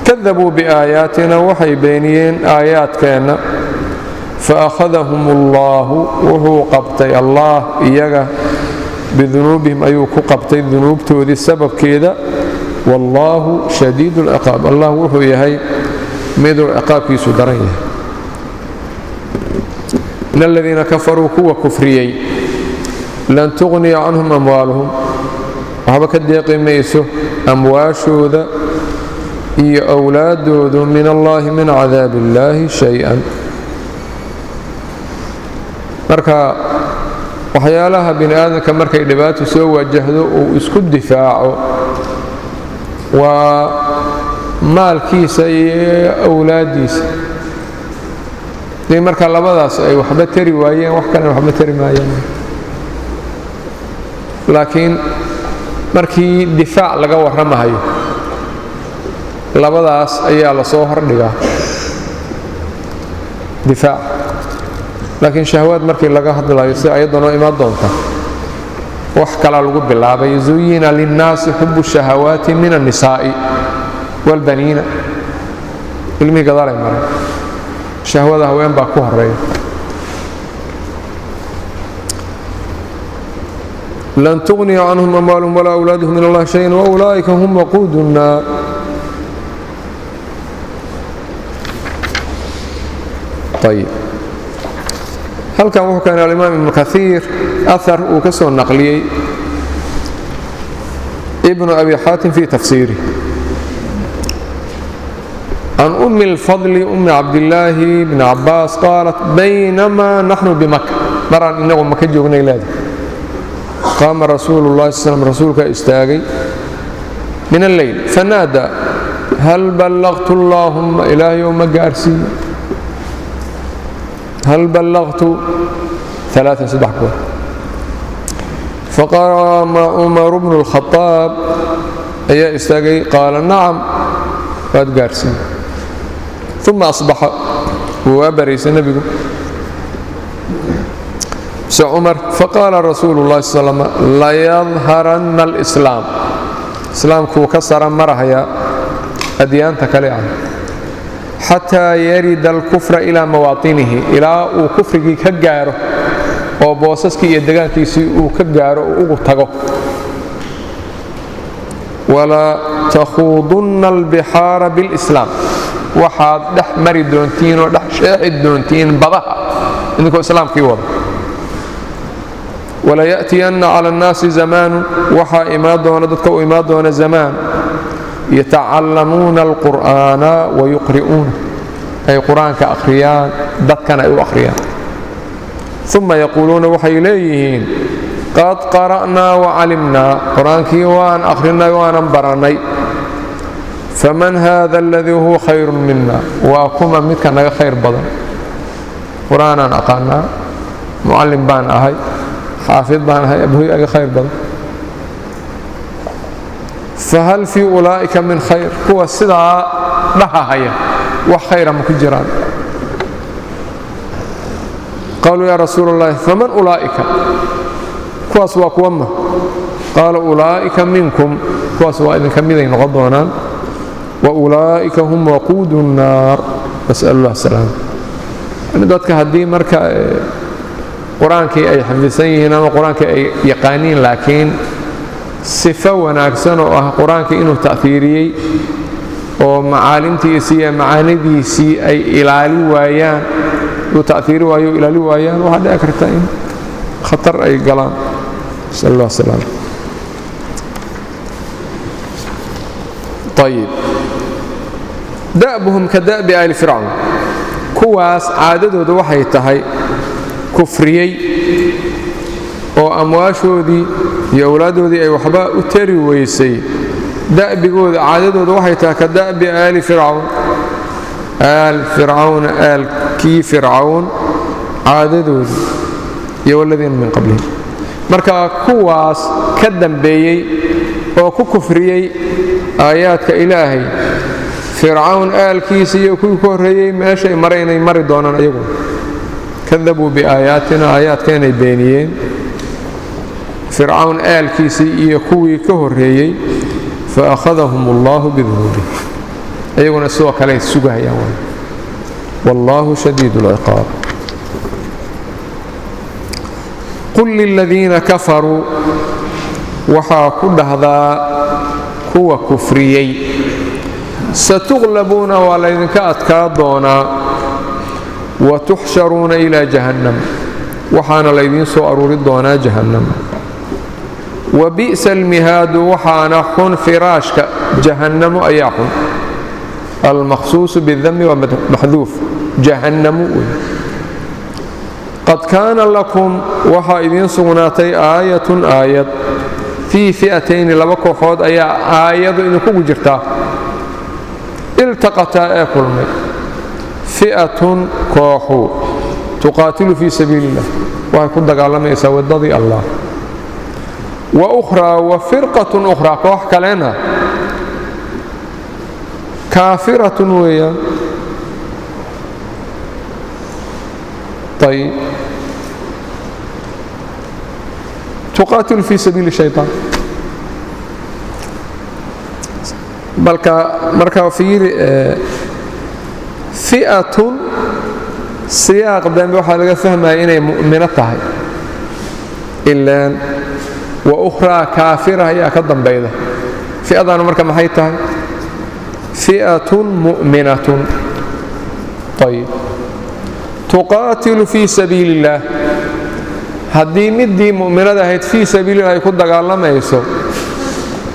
Kadabuu biaayaatina, waxay beeniyeen aayaadkeenna. Fa akhadahum allaahu, wuxuu qabtay Allah iyaga, bidunuubihim, ayuu ku qabtay dunuubtoodii sababkeeda. Wallaahu shadiid alciqaab, allah wuxuu yahay miduu ciqaabkiisu daran yahay. In aladiina kafaruu, kuwa kufriyey, lan tughniya canhum amwaaluhum, waxba ka deeqi mayso amwaashooda iyo awlaaddoodu, min allaahi, min cadaabi illaahi shay-an. Marka waxyaalaha bini aadamka markay dhibaato soo wajahdo uu isku difaaco waa maalkiisa iyo awlaaddiisa. Dii marka labadaas ay waxba tari waayeen, wax kalena waxba tari maayaan. Laakiin markii difaac laga warramahayo, labadaas ayaa lasoo hordhigaa difaac. Laakiin shahwaad markii laga hadlayo, sida ayadda noo imaan doonta, wax kalaa lagu bilaabay: zuyina linnaasi xubu shahawaati min annisaa'i wاlbaniina. Ilmihii gadaalay mareen, shahwada haween baa ku horeeya. Lan tugniya canhum amwaaluhum walaa awlaaduhum min allahi shayan waulaa'ika hum waquudu الnaar. Ayib, halkan wuxuu keenay alimaam ibnu kaiir ahar uu ka soo naqliyey ibnu abi xaatim fi tafsiirih can umi اlfadli umi cabdillaahi bni cabaas, qaalat: baynamaa naxnu bimaka, maraan inagu maka joognay leedahay, qaama rasuulu اllahi sl slm, rasuulkaa istaagay, min alleyl, fanaada: hal ballaqtu allaahumma, ilaahayow ma gaarsiiye? Hal ballaqtu? aaaan, saddex goor. Faqaama cumaru bnu اlkhadaab ayaa istaagay, qaala: nacam, waad gaarsiiye. Uma asbaxa, wuu waa baraysay nebigu. Se Cumar. Faqaala rasuulu llahi sal slam: layadharanna alislaam, islaamkuu ka sara marahayaa adyaanta kale ah, xataa yarida alkufra ilaa mawaatinihi, ilaa uu kufrigii ka gaaro oo boosaskii iyo degaankiisii uu ka gaaro uu ugu tago. Wala takhuudunna albixaara bilislaam, waxaad dhex mari doontiin oo dhex sheexi doontiin badaha idinkoo islaamkii wada. Walaya'tiyanna cala annaasi zamaanu, waxaa imaan doona dadka u imaan doona zamaan, yatacallamuuna alqur'aana wayuqri'uuna, ay qur-aanka akhriyaan, dadkana ay u akhriyaan. Uma yaquuluuna, waxay leeyihiin: qad qara'naa wacalimnaa, qur-aankii waan akhrinay waanan barannay. Faman hada aladii huwa khayrun mina? Waa kuma midka naga khayr badan? Qur-aanaan aqaanaa, mucallim baan ahay, xaafid baan ahay, abhoy aga khayr badan. Fahal fii ulaa'ika min khayr? Kuwa sidaa dhahahaya wax khayra ma ku jiraan? Qaaluu: yaa rasuul اllahi, faman ulaa'ika? Kuwaas waa kuwa ma? Qaala: ulaa'ika minkum, kuwaas waa idinka miday noqon doonaan. Wa ulaa'ika hum waquudu الnaar, nas'al اllah salaam. Yani dadka haddii marka qur-aankii ay xifdisan yihiin ama qur-aankii ay yaqaaniin, laakiin sifo wanaagsan oo ah qur-aankii inuu ta'hiiriyey oo macaalimtiisii iyo macaanidiisii ay ilaali waayaan, uu ta'hiiri waayo o ilaali waayaan, waxaa dhici karta in khatar ay galaan, nasal allah salaam. Ayib, da'buhum ka da'bi aali fircawn, kuwaas caadadooda waxay tahay kufriyey oo amwaashoodii iyo awlaaddoodii ay waxba u tari weysay, da'bigooda caadadooda waxay tahay ka da'bi aali fircawn, aal fircawna, aalkii fircawn caadadoodii iyo waladiina min qablihim. Marka kuwaas ka dambeeyey oo ku kufriyey aayaadka Ilaahay, Fircawn aalkiisa iyo kuwii ku horreeyey meeshay mare inay mari doonaan ayaguna. Kadabuu biaayaatina, aayaadka inay beeniyeen Fircawn aalkiisii iyo kuwii ka horreeyey. Fa akhadahum allahu bidunuubihim, iyaguna sidoo kale ay sugahayaan waay. Wallaahu shadiid اlciqaab. Qul liladiina kafaruu, waxaa ku dhahdaa kuwa kufriyey: satuqlabuuna, waa laydinka adkaa doonaa, wa tuxsharuuna ilaa jahannam, waxaana laydiin soo aruuri doonaa jahannam. Wa bi'sa almihaadu, waxaana xun firaashka jahannamo ayaa xun. Almaqsuusu bidami waa maxduuf, jahannamu wey. Qad kaana lakum, waxaa idiin sugnaatay, aayatun aayad, fii fi'atayni, laba kooxood ayaa aayadu idinkugu jirtaa, iltaqataa, ee kulmay. Fi'atun, kooxu, tuqaatilu fii sabiili illah, waxay ku dagaalamaysaa waddadii Allah. Wa ukhraa, wa firqatun ukhraa, koox kalena, kaafiratun weeyaan. Ayib, tuqaatilu fii sabiili shayطaan. Balka marka fiiri, fi'atun siyaaq dambe waxaa laga fahmaya inay mu'mino tahay, ilaan wa ukhraa kaafira ayaa ka dambayda. Fi'adana marka maxay tahay? Fi'atun mu'minatun. Ayib, tuqaatilu fii sabiili illaah. Haddii midii mu'minada ahayd fii sabiililah ay ku dagaalamayso,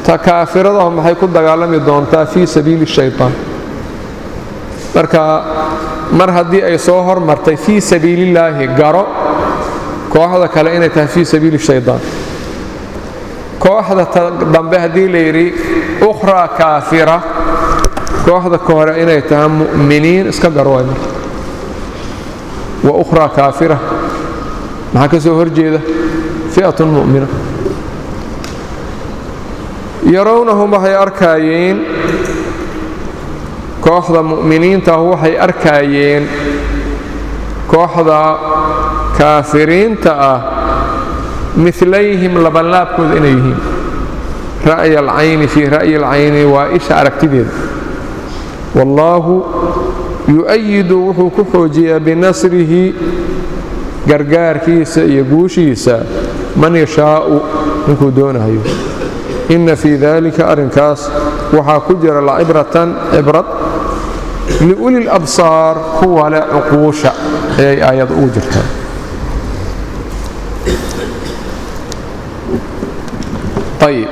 ta kaafiradahu maxay ku dagaalami doontaa? Fii sabiili shayطaan. Marka mar haddii ay soo hormartay fii sabiilillaahi, garo kooxda kale inay tahay fii sabiili shayطaan. Kooxda dambe haddii la yidhi ukhraa kaafira, kooxda ka hore inay tahay mu'miniin iska garo waay. Marka wa ukhraa kaafira maxaa ka soo horjeeda? Fi'atun mu'mina. Yarownahum, waxay arkaayeen kooxda mu'miniintaah, waxay arkaayeen kooxda Kaafiriinta ah milayhim labanlaabkooda inay yihiin. Ra'y alcayni fii ra'yi alcayni, waa isha aragtideeda. Wallaahu yu-ayidu, wuxuu ku xoojiyaa, binasrihi, gargaarkiisa iyo guushiisa, man yashaa'u, ninkuu doonahayo. Inna fii dalika, arrinkaas waxaa ku jira, lacibratan, cibrad, liuli labsaar, kuwa leh cuquusha ayay aayad ugu jirtaa. Ayib,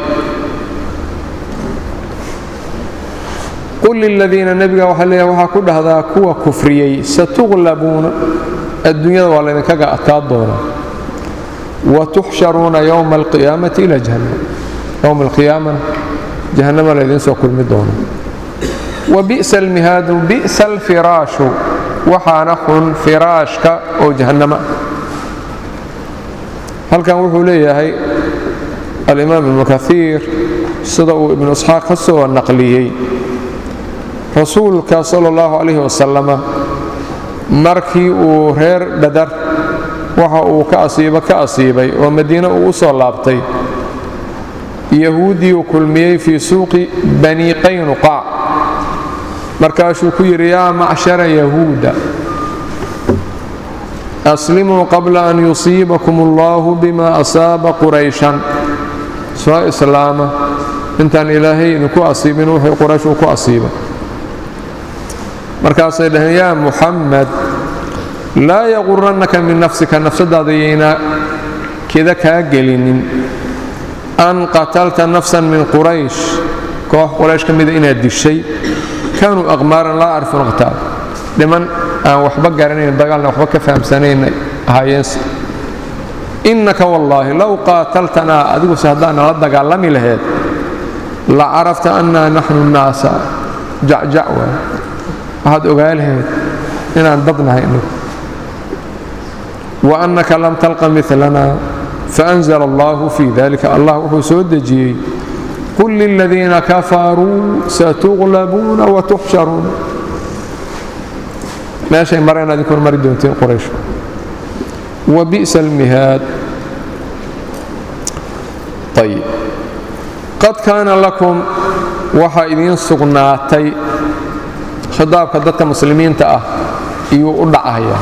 qul liladiina, nebiga waxaa leeyahay, waxaa ku dhahdaa kuwa kufriyey, satuqlabuuna, adduunyada waa laydinkaga adkaa doonaa, wa tuxsharuuna yowma alqiyaamati ilaa jahannam, yowma alqiyaamana jahannama laydin soo kulmi doona. Wa bi'sa almihaadu, bi'sa alfiraashu, waxaana xun firaashka oo jahannama. Halkan wuxuu leeyahay alimaam Ibnu Kaiir, sida uu Ibnu Isxaaq ka soo naqliyey, rasuulka sala allahu calayhi wasalama markii uu reer Badar waxa uu ka asiibo ka asiibay oo Madiine uu u soo laabtay, yahuuddii uu kulmiyey fii suuqi Bani Qaynuqaac. Markaasuu ku yidhi: "Yaa macshara yahuuda, aslimuu qabla an yusiibakum allahu bima asaaba Qurayshan." Soo islaama intaan Ilaahay idinku asiibin wuxuu Quraysh uu ku asiibay. Markaasay dhaheen: "Yaa Muxamed, laa yaqurannaka min nafsika, nafsadaada yayna kida kaa gelinin, an qatalta nafsan min Quraysh, koox Quraysh ka mida inaad dishay, kaanuu aqmaaran laa yacrifuuna qitaal, dhiman aan waxba garanayn, dagaalna waxba ka fahamsanayn ahaayeense. Innaka wallaahi low qaataltanaa, adiguse haddaad nala dagaalami laheed, la carafta annaa naxnu nnaasa jacjac, waay waxaad ogaa lahayd inaan dad nahay inagu, wa annaka lam talqa milana." Faأnzla allahu fii dalika, Allah wuxuu soo dejiyey: "Qul liladiina kafaruu satuqlabuuna watuxsharuun." Meeshay mareen adinkuna mari doonteen Quraysh. Wa bi'sa almihaad. Ayib, qad kaana lakum, waxaa idiin sugnaatay. Khitaabka dadka muslimiinta ah iyuu u dhacayaa.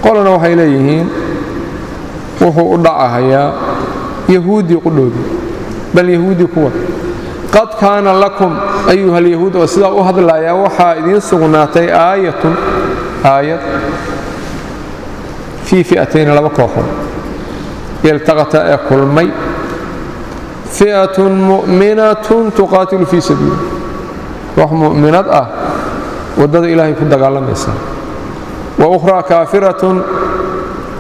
Qolana waxay leeyihiin wuxuu u dhacahayaa yahuuddii qudhoodii, bal yahuuddii kuwa. Qad kaana lakum ayuha alyahuud, oo sidaa u hadlayaa, waxaa idiin sugnaatay aayatun, aayad, fii fi'atayni, laba kooxood, iltaqata, ee kulmay: fi'atun mu'minatun tuqaatilu fii sabiili, koox mu'minad ah waddada Ilaahay ku dagaalamaysa, wa ukhraa kaafiratun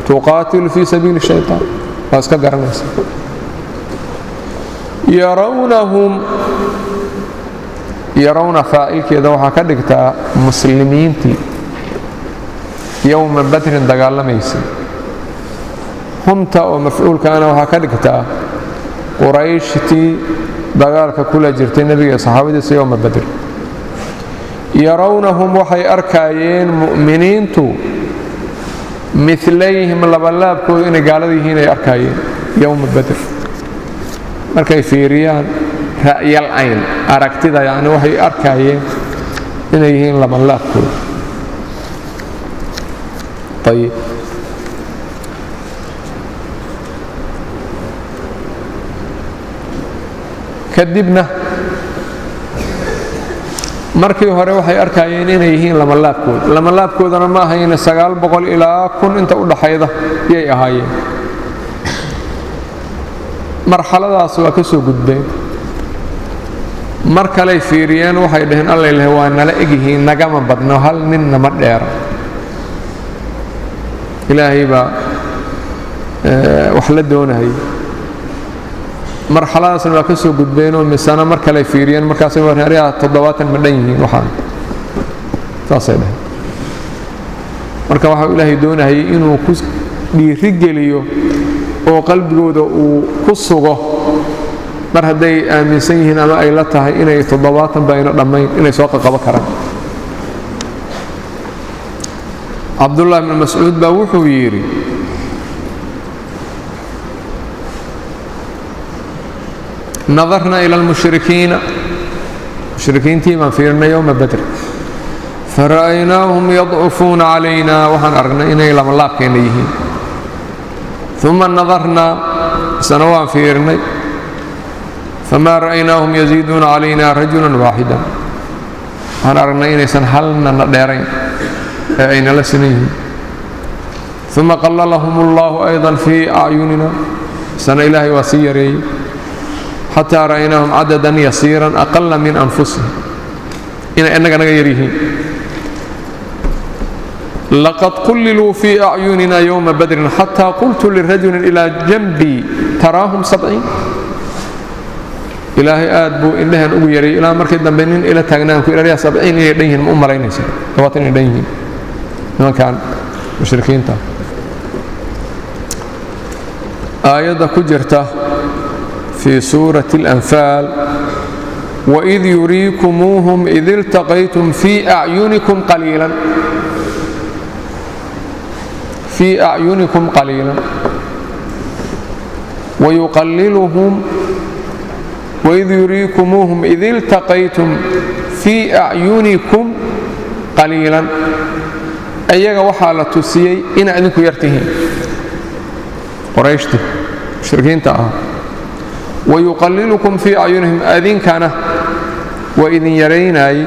tuqaatilu fii sabiili shayطaan. Waa iska garanaysa. Yarawnahum, yarawna faacilkeeda waxaa ka dhigtaa muslimiintii yowma Badrin dagaalamaysay, humta oo mafcuulkaana waxaa ka dhigtaa Qurayshtii dagaalka kula jirtay nebiga iyo saxaabadiisa yowma Badr. Yarawnahum, waxay arkaayeen mu'miniintu, milayhim, labalaabkooda inay gaalada yihiin ay arkaayeen yowma Badr. Markay fiiriyaan ra'yal cayn, aragtida yacni, waxay arkaayeen inay yihiin labanlaabkooda. Ayib, kadibna markii hore waxay arkaayeen inay yihiin labanlaabkooda. Labanlaabkoodana ma ahayne, 900 ilaa 1000 inta u dhaxayda yay ahaayeen. Marxaladaas waa ka soo gudbeen. Mar kaley fiiriyeen, waxay dhaheen: "Allay leh, waa nala egyihiin, nagama badno, hal ninna ma dheera." Ilaahay baa wax la doonahayay. Marxaladaasna waa ka soo gudbeenoo misana mar kaley fiiriyeen, markaasay warariyaa 70 ma dhan yihiin waxaan, saasay dhaheen. Marka waxau Ilaahay doonahayay inuu ku dhiiri geliyo oo qalbigooda uu ku sugo, mar hadday aaminsan yihiin ama ay la tahay inay 70 ba ayna dhammayn, inay soo qaqabo karaan. Cabdullahi bnu Mascuud baa wuxuu yidhi nadarna ila almushrikiina, mushrikiintii baan fiirinay yowma Badr, fara'aynaahum yadcufuuna calayna, waxaan aragnay inay lamalaabkeenna yihiin. Uma nadarnaa, isana waan fiirinay, famaa ra'aynaahum yaziiduuna calayna rajulan waaxida, waxaan aragnay inaysan halna na dheerayn ee aynala siman yihiin. Uma qallalahum allahu ayضa fii acyunina, isana Ilaahay waa sii yareeyey, xataa ra'aynaahum cadadan yasiiran aqala min anfusihim, inay innaga naga yar yihiin. Laqad qulliluu fii acyunina yowma Badrin xataa qultu lirajulin ilaa janbii taraahum 70. Ilaahay aad buu indhehen ugu yareeyey ilaa markii dambe nin ila taagnaan ku ilaalyaa 70 inay dhan yihiin ma u malaynaysa, 70 inay dhan yihiin nimankan mushrikiinta. Aayadda ku jirta fii suurati اlanfaal, waid yuriikumuuhum id iltaqaytum fii acyunikum qaliilan, fii acyunikum qaliilan wayuqalliluhum, waid yuriikumuuhum id iltaqaytum fii acyunikum qaliilan, ayaga waxaa la tusiyey inaa idinku yar tihiin, Qorayshti mushrikiinta ah. Wayuqallilukum fii acyunihim, adinkana waa idin yaraynayay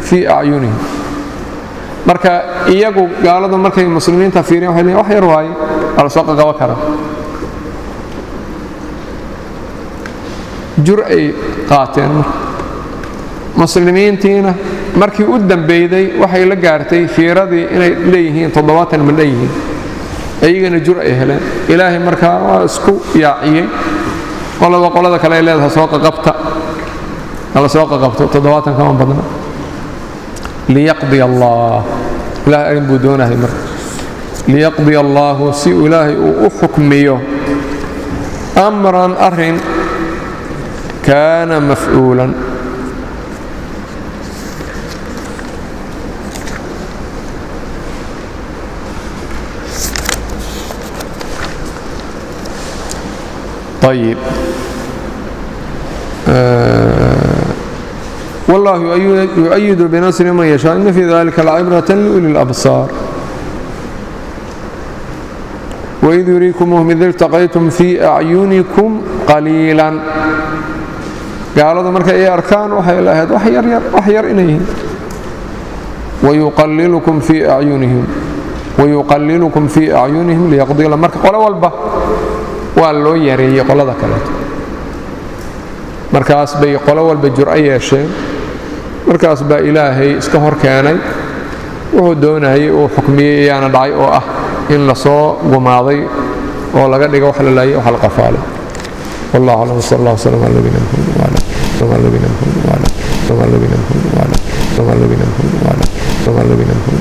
fii acyunihim. Marka iyagu gaaladu markay muslimiinta fiiriyan waxay leeyiin wax yar waaye, waa la soo qaqabo karaa. Jur ay qaateen. Marka muslimiintiina markii u dambeyday waxay la gaartay fiiradii inay leeyihiin 70 ma dhan yihiin, iyagana jur ay heleen. Ilaahay markaa waa isku yaaciyey, qolaba qolada kale ay leedahay soo qaqabta, hala soo qaqabto, 70 kama badna. Liyaqdiya allah, ilahay arrin buu doonahay marka, liyaqdiya allaahu, si uu Ilaahay uu u xukmiyo, amran, arrin, kaana mafcuulan. Ayib, wallahu yuؤayidu binasri man yashaa, ina fii dalika lacibraة liuli اlabsaar. Waid yuriikumuhum id iltaqaytum fii acyunikum qaliilan, gaaladu markay ay arkaan waxay lahayd wax yar yar, wax yar inay yihiin. Wayuqallilukum fii acyunihim, wayuqallilukum fii acyunihim liyaqdiya. Marka qolo walba waa loo yareeyey qolada kaleeto, markaas bay qolo walba jur'o yeesheen, markaas baa Ilaahay iska hor keenay wuxuu doonayay uu xukmiyey ayaana dhacay, oo ah in lasoo gumaaday oo laga dhigo wax la laayay, wax la qafaalay. Wallahu aclam, sal allah wslam ala nabiyina Maxamed wala nabiyina Maxamed wala nabiyina Maxamed wala nabiyina Maxamed wala nabiyina Maxamed.